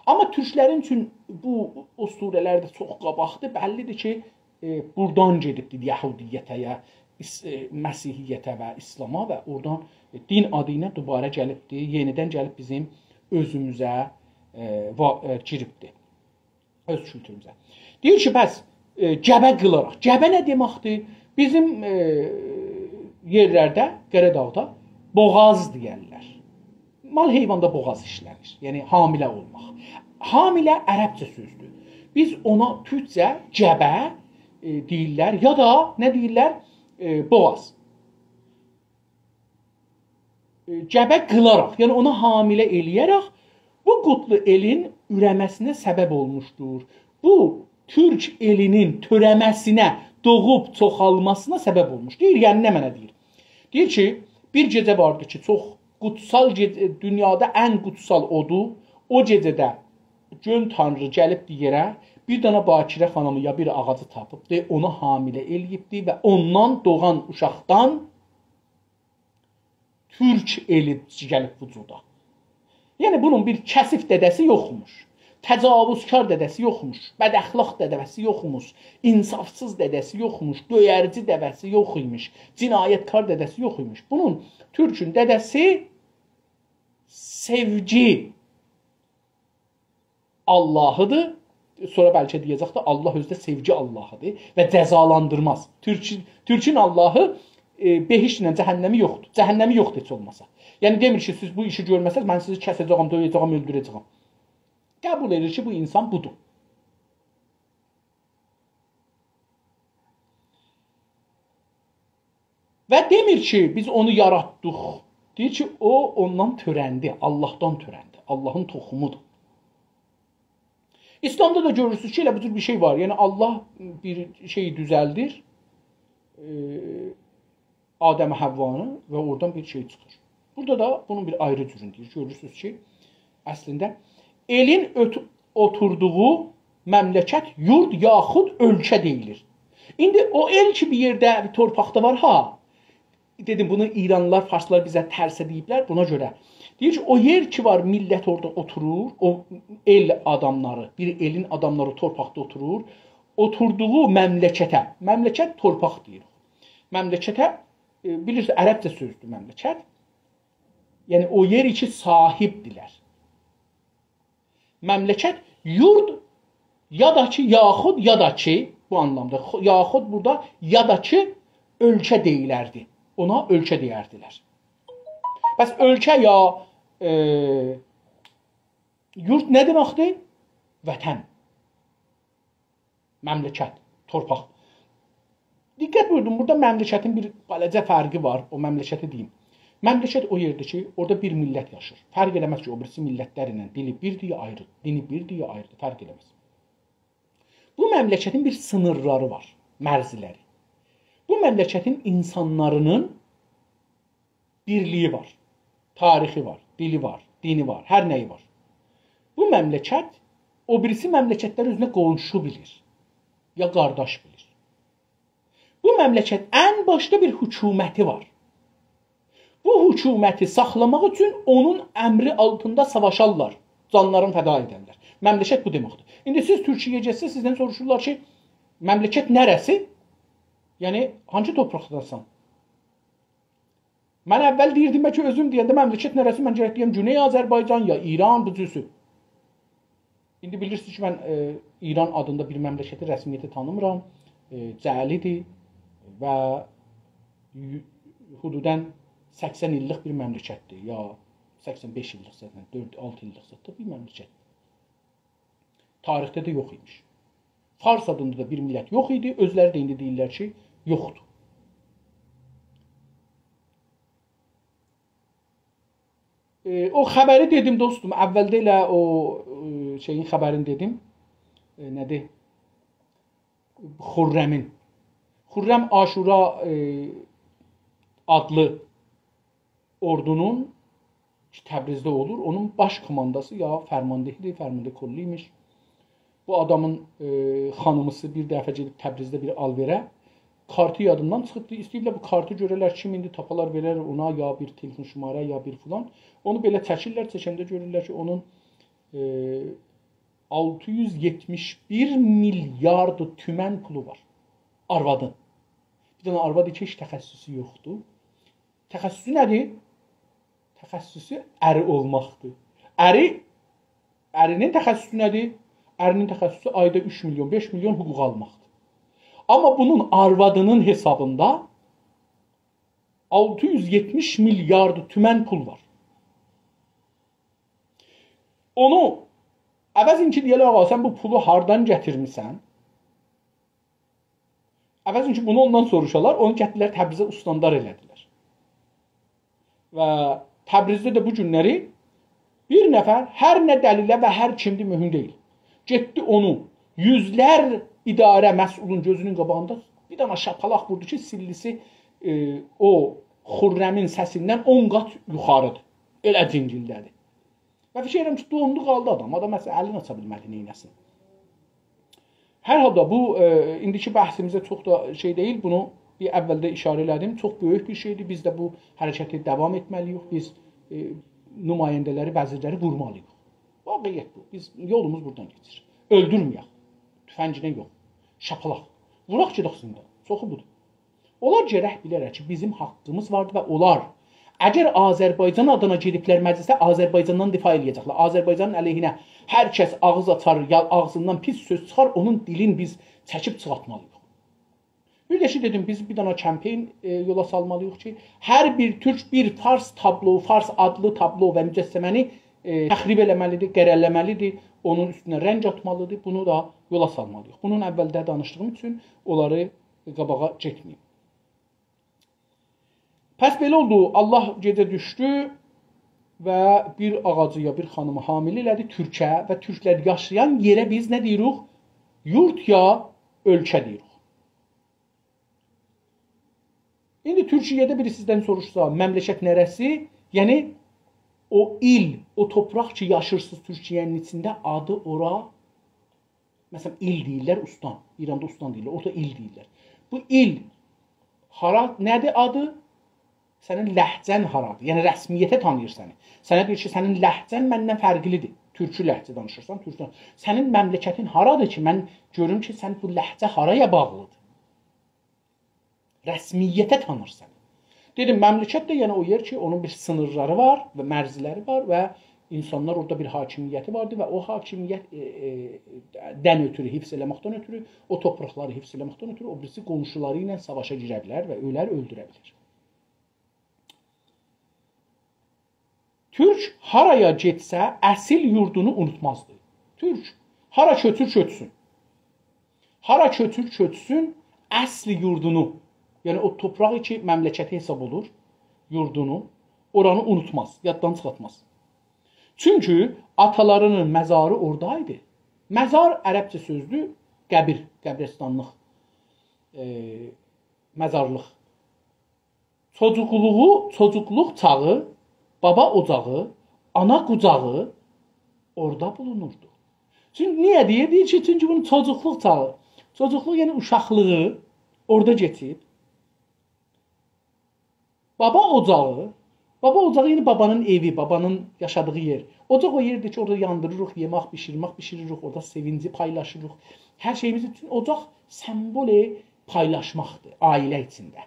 آمما تورکلرین اوچون بو اسطوره‌لر ده چوخ قاباقدیر. بللی‌دیر کی، ائ، بورادان گئدیبدیر یهودیته، یا ایس-، ائ، مسیحیته و ایسلاما و اورادان، ائ، دین آدی ایله دوباره گلیبدیر، یئنیدن گلیب بیزیم اؤزوموزه، ائ، وا-، ائ، گیریبدیر. اؤز کولتوروموزه. دئییر کی، بس، ائ، گبه قیلاراق. گبه نه دئمکدیر؟ بیزیم، ائ، یئرلرده، قاراداغدا بوغاز دئیرلر. مال حیواندا بوغاز ایشله‌نیر. یعنی حامله اولماق. حامله عربجه سؤزدور. بیز اونا تورکجه گبه، ائ، دئییرلر، یا دا نه دئییرلر؟ ائ، بوغاز. ائ، گبه قیلاراق، یعنی اونا حامله ائله‌یه‌رک بو قوتلو ائلین اوره‌مه‌سینه سبب اولموشدور. بو تورک ائلینین تؤره‌مه‌سینه، دوغوب چوخالماسینا سبب اولموش. دئییر، یعنی نمنه دئییر؟ دئییر کی، بیر گئجه واردی کی، چوخ قوتسال گئجه، دونیادا ان قوتسال اودو. او گئجه‌ده گؤن تانری گلیبدی یئره، بیر دنه باکره خانیمی یا بیر آغاجی تاپیبدی، اونو حامله ائله‌ییبدی و اوندان دوغان اوشاقدان تورک ائلی گلیب وجودا. یعنی بونون بیر کثیف دده‌سی یوخموش. تجاوزکار دده‌سی یوخموش. بداخلاق دده‌سی یوخموش. انصافسیز دده‌سی یوخموش. دؤیرجی دده‌سی یوخ ایمیش. جنایتکار دده‌سی یوخ ایمیش. بونون، تورکون دده‌سی سئوگی آللاهی‌دیر. سونرا بلکه دئیه‌جک ده، آللاه اؤزو ده سئوگی آللاهی‌دیر و جزالاندیرماز. تورک، تورکون آللاهی، ائ، بهشتله جهنمی یوخدور. جهنمی یوخدور هئچ اولماسا. یعنی دئمیر کی، سیز بو ایشی گؤرمه‌سز، من سیزی کسه‌جه‌یم، دؤیه‌جه‌یم، اؤلدوره‌جه‌یم. قبول ائدیر کی، بو انسان بودور. و دئمیر کی، بیز اونو یاراتدیق. دئییر کی، او اوندان تؤرندی، آللاهدان تؤرندی، آللاهین توخومودور. ایسلامدا دا گؤرورسونوز کی، ائله بو جور بیر شئی وار. یعنی، آللاه بیر شئی دوزلدیر، ائ، آدم و حووانی و اورادان بیر شئی چیخیر. بورادا دا بونون بیر آیری جورونو دئییر. گؤرورسونوز کی، اصلینده ائلین اؤت-، اوتوردوغو مملکت، یورد یاخود اؤلکه دئییلیر. ایندی او ائل کی، بیر یئرده، بیر تورپاقدا وار، ها، دئدیم، بونو ایرانلیلار، فارسلار بیزه ترسه دئییبلر، بونا گؤره. دئییر کی، او یئر کی وار، میللت اورادا اوتورور، او ائل آداملاری، بیر ائلین آداملاری او تورپاقدا اوتورور، اوتوردوغو مملکته، مملکت تورپاق دئییر. مملکته، ائ، بیلیرسینیز، عربجه سؤزدور مملکت. یعنی، او یئر کی، صاحیبدیرلر. مملکت، یورد، یا دا کی، یاخود، یا دا کی، بو آنلامدا، خو-، یاخود بورادا، یا دا کی، اؤلکه دئییلردی. اونا اؤلکه دئیردیلر. بس اؤلکه یا، ائ، یورد نه دئمکدیر؟ وطن. مملکت، تورپاق. دقت بویوردون، بورادا مملکتین بیر بالاجا فرقی وار، او مملکتی دئییم. مملکت او یئردیر کی، اورادا بیر میللت یاشیر. فرق ائله‌مز کی، او بیریسی میللتلر ایله دیلی بیردیر یا آیری، دینی بیردیر یا آیریدیر، فرق ائله‌مز. بو مملکتین بیر سینیرلاری وار، مرزلری. بو مملکتین اینسانلارینین بیرلیگی وار، تاریخی وار، دیلی وار، دینی وار، هر نه‌یی وار. بو مملکت او بیریسی مملکتلری اؤزونه قونشو بیلیر، یا قارداش بیلیر. بو مملکت ان باشدا بیر حکومتی وار. بو حکومتی ساخلاماق اوچون اونون امری آلتیندا ساواشارلار، جانلارینی فدا ائدرلر. مملکت بو دئمکدیر. ایندی سیز تورکیه‌یه گئتسز، سیزدن سوروشورلار کی، مملکت نره‌سی؟ یعنی، هانسی تورپاقدانسان؟ من اول دئییردیم کی، اؤزوم دئینده مملکت نره‌سی، من گرک دئیم گونئی آذربایجان یا ایران، بو جورسو. ایندی بیلیرسینیز کی، من، ائ، ایران آدیندا بیر مملکتی رسمیته تانیمیرام. ائ، جعلی‌دیر و یو-، حدوداً سکسن ایللیک بیر مملکتدیر، یا سکسن بئش ایللیک زادن، دؤرد، آلتی ایللیک زاددا بیر مملکتدیر. تاریخده ده یوخ ایمیش. فارس آدیندا دا بیر میللت یوخ ایدی، اؤزلری ده ایندی دئییرلر کی، یوخدور. ائ، او خبری دئدیم، دوستوم، اولده ائله او، ائ، شئیین خبرینی دئدیم. ائ، نه‌دیر؟ خرمین. خرم عاشورا، ائ، آدلی اوردونون کی، تبریزده اولور، اونون باش کومانداسی یا فرماندهی‌دیر، فرمانده کلی ایمیش. بو آدامین، ائ، خانیمیسی بیر دفعه گئدیب تبریزده بیر آلوئره، کارتی یادیندان چیخیبدی. ایسته‌ییبلر بو کارتی گؤره‌لر، کیم ایندی تاپالار، وئرر اونا، یا بیر تلفون شماره، یا بیر فلان. اونو بئله چکیرلر، چکنده گؤرورلر کی، اونون، ائ، آلتی یوز یئتمیش بیر میلیارد تومن پولو وار. آروادین. بیر دنه آرواد کی، هئچ تخصصو یوخدور. تخصصو نه‌دیر؟ تخصصو اری اولماقدیر. اری، اری‌نین تخصصو نه‌دیر؟ اری‌نین تخصصو آیدا اوچ میلیون، بئش میلیون حقوق آلماقدیر. آمما بونون آروادی‌نین حسابیندا آلتی یوز یئتمیش میلیارد تومن پول وار. اونو عوضین کی دئیه‌لر، «آغا، سن بو پولو هاردان گتیرمیسن؟» عوضین کی بونو اوندان سوروشالار، اونو گتیردیلر تبریزه، استاندار ائله‌دیلر. و تبریزده ده بو گونلری بیر نفر، هر نه دلیله و هر کیمدیر، مهم دئییل، گئتدی اونو یوزلر اداره مسئولون گؤزونون قاباغیندا بیر دنه شاپالاق ووردو کی، سیللیسی، ائ، او خرمین سسیندن اون قات یوخاریدیر. ائله جینگیلده‌دی. و فیکیر ائدیرم کی، دوندو قالدی آدام. آدام اصلا الینی آچا بیلمه‌دی، نئینه‌سین. هر حالدا بو، ائ، ایندیکی بحثیمیزه چوخ دا شئی دئییل. بونو بیر اولده اشاره ائله‌دیم. چوخ بؤیوک بیر شئیدیر. بیز ده بو حرکتی داوام ائتمه‌لی‌ییک. بیز، ائ، نماینده‌لری، وزیرلری وورمالی‌ییق. واقعیت بو. بیز، یولوموز بورادان کئچیر. اؤلدورمه‌یک. تفنگینن یوخ. شاپالاق. ووراق گئدک زیندانا. چوخو بودور. اونلار گرک بیله‌لر کی، بیزیم حاققیمیز واردیر و اونلار، اگر آذربایجان آدینا گئدیبلر مجلسه، آذربایجاندان دفاع ائله‌یه‌جکلر. آذربایجانین علیهینه هر کس آغیز آچار، یا آغزیندان پیس سؤز چیخار، اونون دیلین بیز چکیب چیخارتمالی‌ییق. بیر ده کی، دئدیم، بیز بیر دنه کمپین، ائ، یولا سالمالی‌ییق کی، هر بیر تورک بیر فارس تابلو، فارس آدلی تابلو و مجسمه‌نی، ائ، تخریب ائله‌مه‌لی‌دیر، قره‌له‌مه‌لی‌دیر، اونون اوستونه رنگ آتمالی‌دیر. بونو دا یولا سالمالی‌ییق. بونون اولده دانیشدیغیم اوچون اونلاری قاباغا گئتمه‌ییم. پس بئله اولدو، آللاه گئجه دوشدو و بیر آغاجی یا بیر خانیمی حامله ائله‌دی تورکه و تورکلر یاشایان یئره بیز نه دئییریک؟ یورد یا اؤلکه دئییریک. ایندی تورکیه‌ده بیری سیزدن سوروشسا، مملکت نره‌سی؟ یعنی، او ایل، او تورپاق کی، یاشیرسینیز تورکیه‌نین ایچینده، آدی اورا مثلا، ایل دئییرلر، استان. ایراندا استان دئییرلر، اورادا ایل دئییرلر. بو ایل هارا، نه‌دیر آدی؟ سنین لهجه‌ن هارادیر؟ یعنی، رسمیته تانیییر سنی. سنه دئییر کی، سنین لهجه‌ن مندن فرقلی‌دیر. تورکو لهجه دانیشیرسان، تورکو. سنین مملکتین هارادیر کی، من گؤروم کی، سن بو لهجه هارایا باغلیدیر؟ رسمیته تانیر سنی. دئدیم، مملکت ده، یعنی او یئر کی، اونون بیر سینیرلاری وار و مرزلری وار و اینسانلار اورادا بیر حاکمیتی واردیر و او حاکمیت، ائ، ائ، دن اؤتورو، حفظ ائله‌مکدن اؤتورو، او تورپاقلاری حفظ ائله‌مکدن اؤتورو او بیریسی قونشولاری ایله ساواشا گیره بیلر و اؤلر، اؤلدوره بیلر. تورک هارایا گئتسه، اصیل یوردونو اونوتمازدی. تورک هارا کؤچور، کؤچسون. هارا کؤچور، کؤچسون، اصل یوردونو، یعنی او تورپاغی کی، مملکتی حساب اولور، یوردونو، اورانی اونوتماز، یاددان چیخارتماز. چونکی آتالاری‌نین مزاری اورادایدی. مزار عربجه سؤزدور، قبیر، قبرستانلیق، ائ، مزارلیق. چوجوقلوغو، چوجوقلوق چاغی، بابا اوجاغی، آنا قوجاغی اورادا بولونوردو. چونکی، نییه دئییر؟ دئییر کی، چونکی بونون چوجوقلوق چاغی، چوجوقلوق، یعنی اوشاقلیغی اورادا کئچیب. بابا اوجاغی، بابا اوجاغی، یعنی بابانین ائوی، بابانین یاشادیغی یئر. اوجاق او یئردیر کی، اورادا یاندیریریق، یئمک بیشیرمک بیشیریریک، اورادا سئوینجی پایلاشیریق. هر شئییمیز اوچون اوجاق سمبول پایلاشماقدیر عائله ایچینده.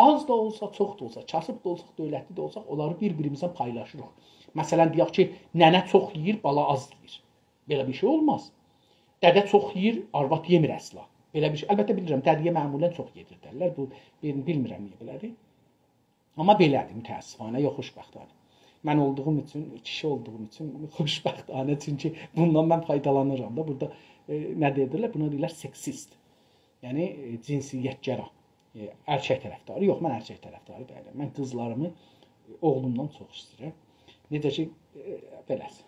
آز دا اولسا، چوخ دا اولسا، کاسیب دا اولساق، دؤولتلی ده اولساق، اونلاری بیر-بیریمیزله پایلاشیریق. مثلا، دئیک کی، ننه چوخ یئییر، بالا آز یئییر. بئله بیر شئی اولماز. دده چوخ یئییر، آرواد یئمیر اصلا. بئله بیر شئی، البته بیلیرم، دده‌یه معمولا چوخ یئدیردرلر. بو، بیل-، بیلمیرم نییه بئله‌دیر. آمما بئله‌دیر، متأسفانه، یوخ، خوشبختانه. من اولدوغوم اوچون، کیشی اولدوغوم اوچون خوشبختانه، چونکی بوندان من فایدالانیرام دا. بورادا، ائ، نه دئییرلر؟ بونا دئییرلر سکسیست. یعنی، ائ، جنسیت‌گرا. ائ، ارکک طرفداری. یوخ، من ارکک طرفداری دئییلم. من قیزلاریمی، ائ، اوغلومدان چوخ ایسته‌ییرم. نئجه کی، ائ، بئله‌سی.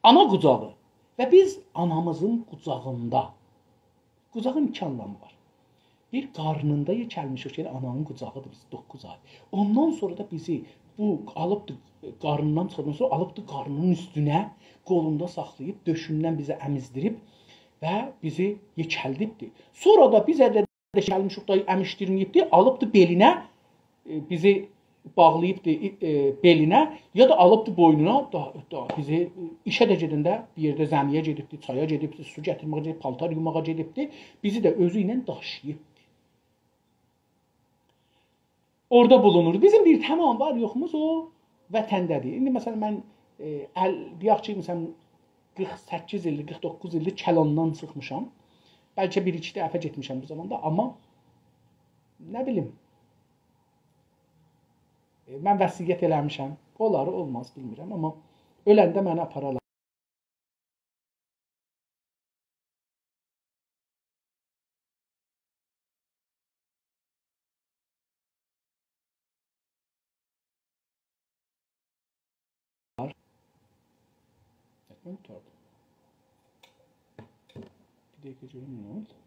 آنا قوجاغی. و بیز آنامیزین قوجاغیندا. قوجاغین ایکی آنلامی وار. بیر، قارنیندا یئکه‌لمیشیک، یعنی آنانین قوجاغیدیر بیز، دوققوز آی. اوندان سونرا دا بیزی بو آلیبدی، قارنیندان چیخاندان سونرا آلیبدی قارنینین اوستونه، قولوندا ساخلاییب، دؤشوندن بیزی امیزدیریب و بیزی یئکلدیبدی. سونرا دا بیزه ده، ده گلمیشیک دا امیشدیرمه‌ییبدی، آلیبدی بئلینه، ائ، بیزی باغلاییبدی، ائ، بئلینه، یا دا آلیبدی بوینونا، دا، دا بیزی، ائ، ایشه ده گئدنده بیر یئرده زمی‌یه گئدیبدی، چایا گئدیبدی، سو گتیرمه‌یه گئدیب، پالتار یوماغا گئدیبدی، بیزی ده اؤزو ایله داشیییب اورادا بولونور. بیزیم بیر تمام وار یوخوموز او وطنده‌دیر. ایندی مثلا من، ائ، ال-، دئیک کی، مثلا قیرخ سککیز ایلدیر، قیرخ دوققوز ایلدیر کلاندان چیخمیشام. بلکه بیر ایکی دفعه گئتمیشم بو زاماندا، آمما نه بیلیم، ائ، من وصیت ائله‌میشم. اولار، اولماز، بیلمیرم، آمما اؤلنده منی آپارالار. بیر دقیقه گؤروم نه اولدو.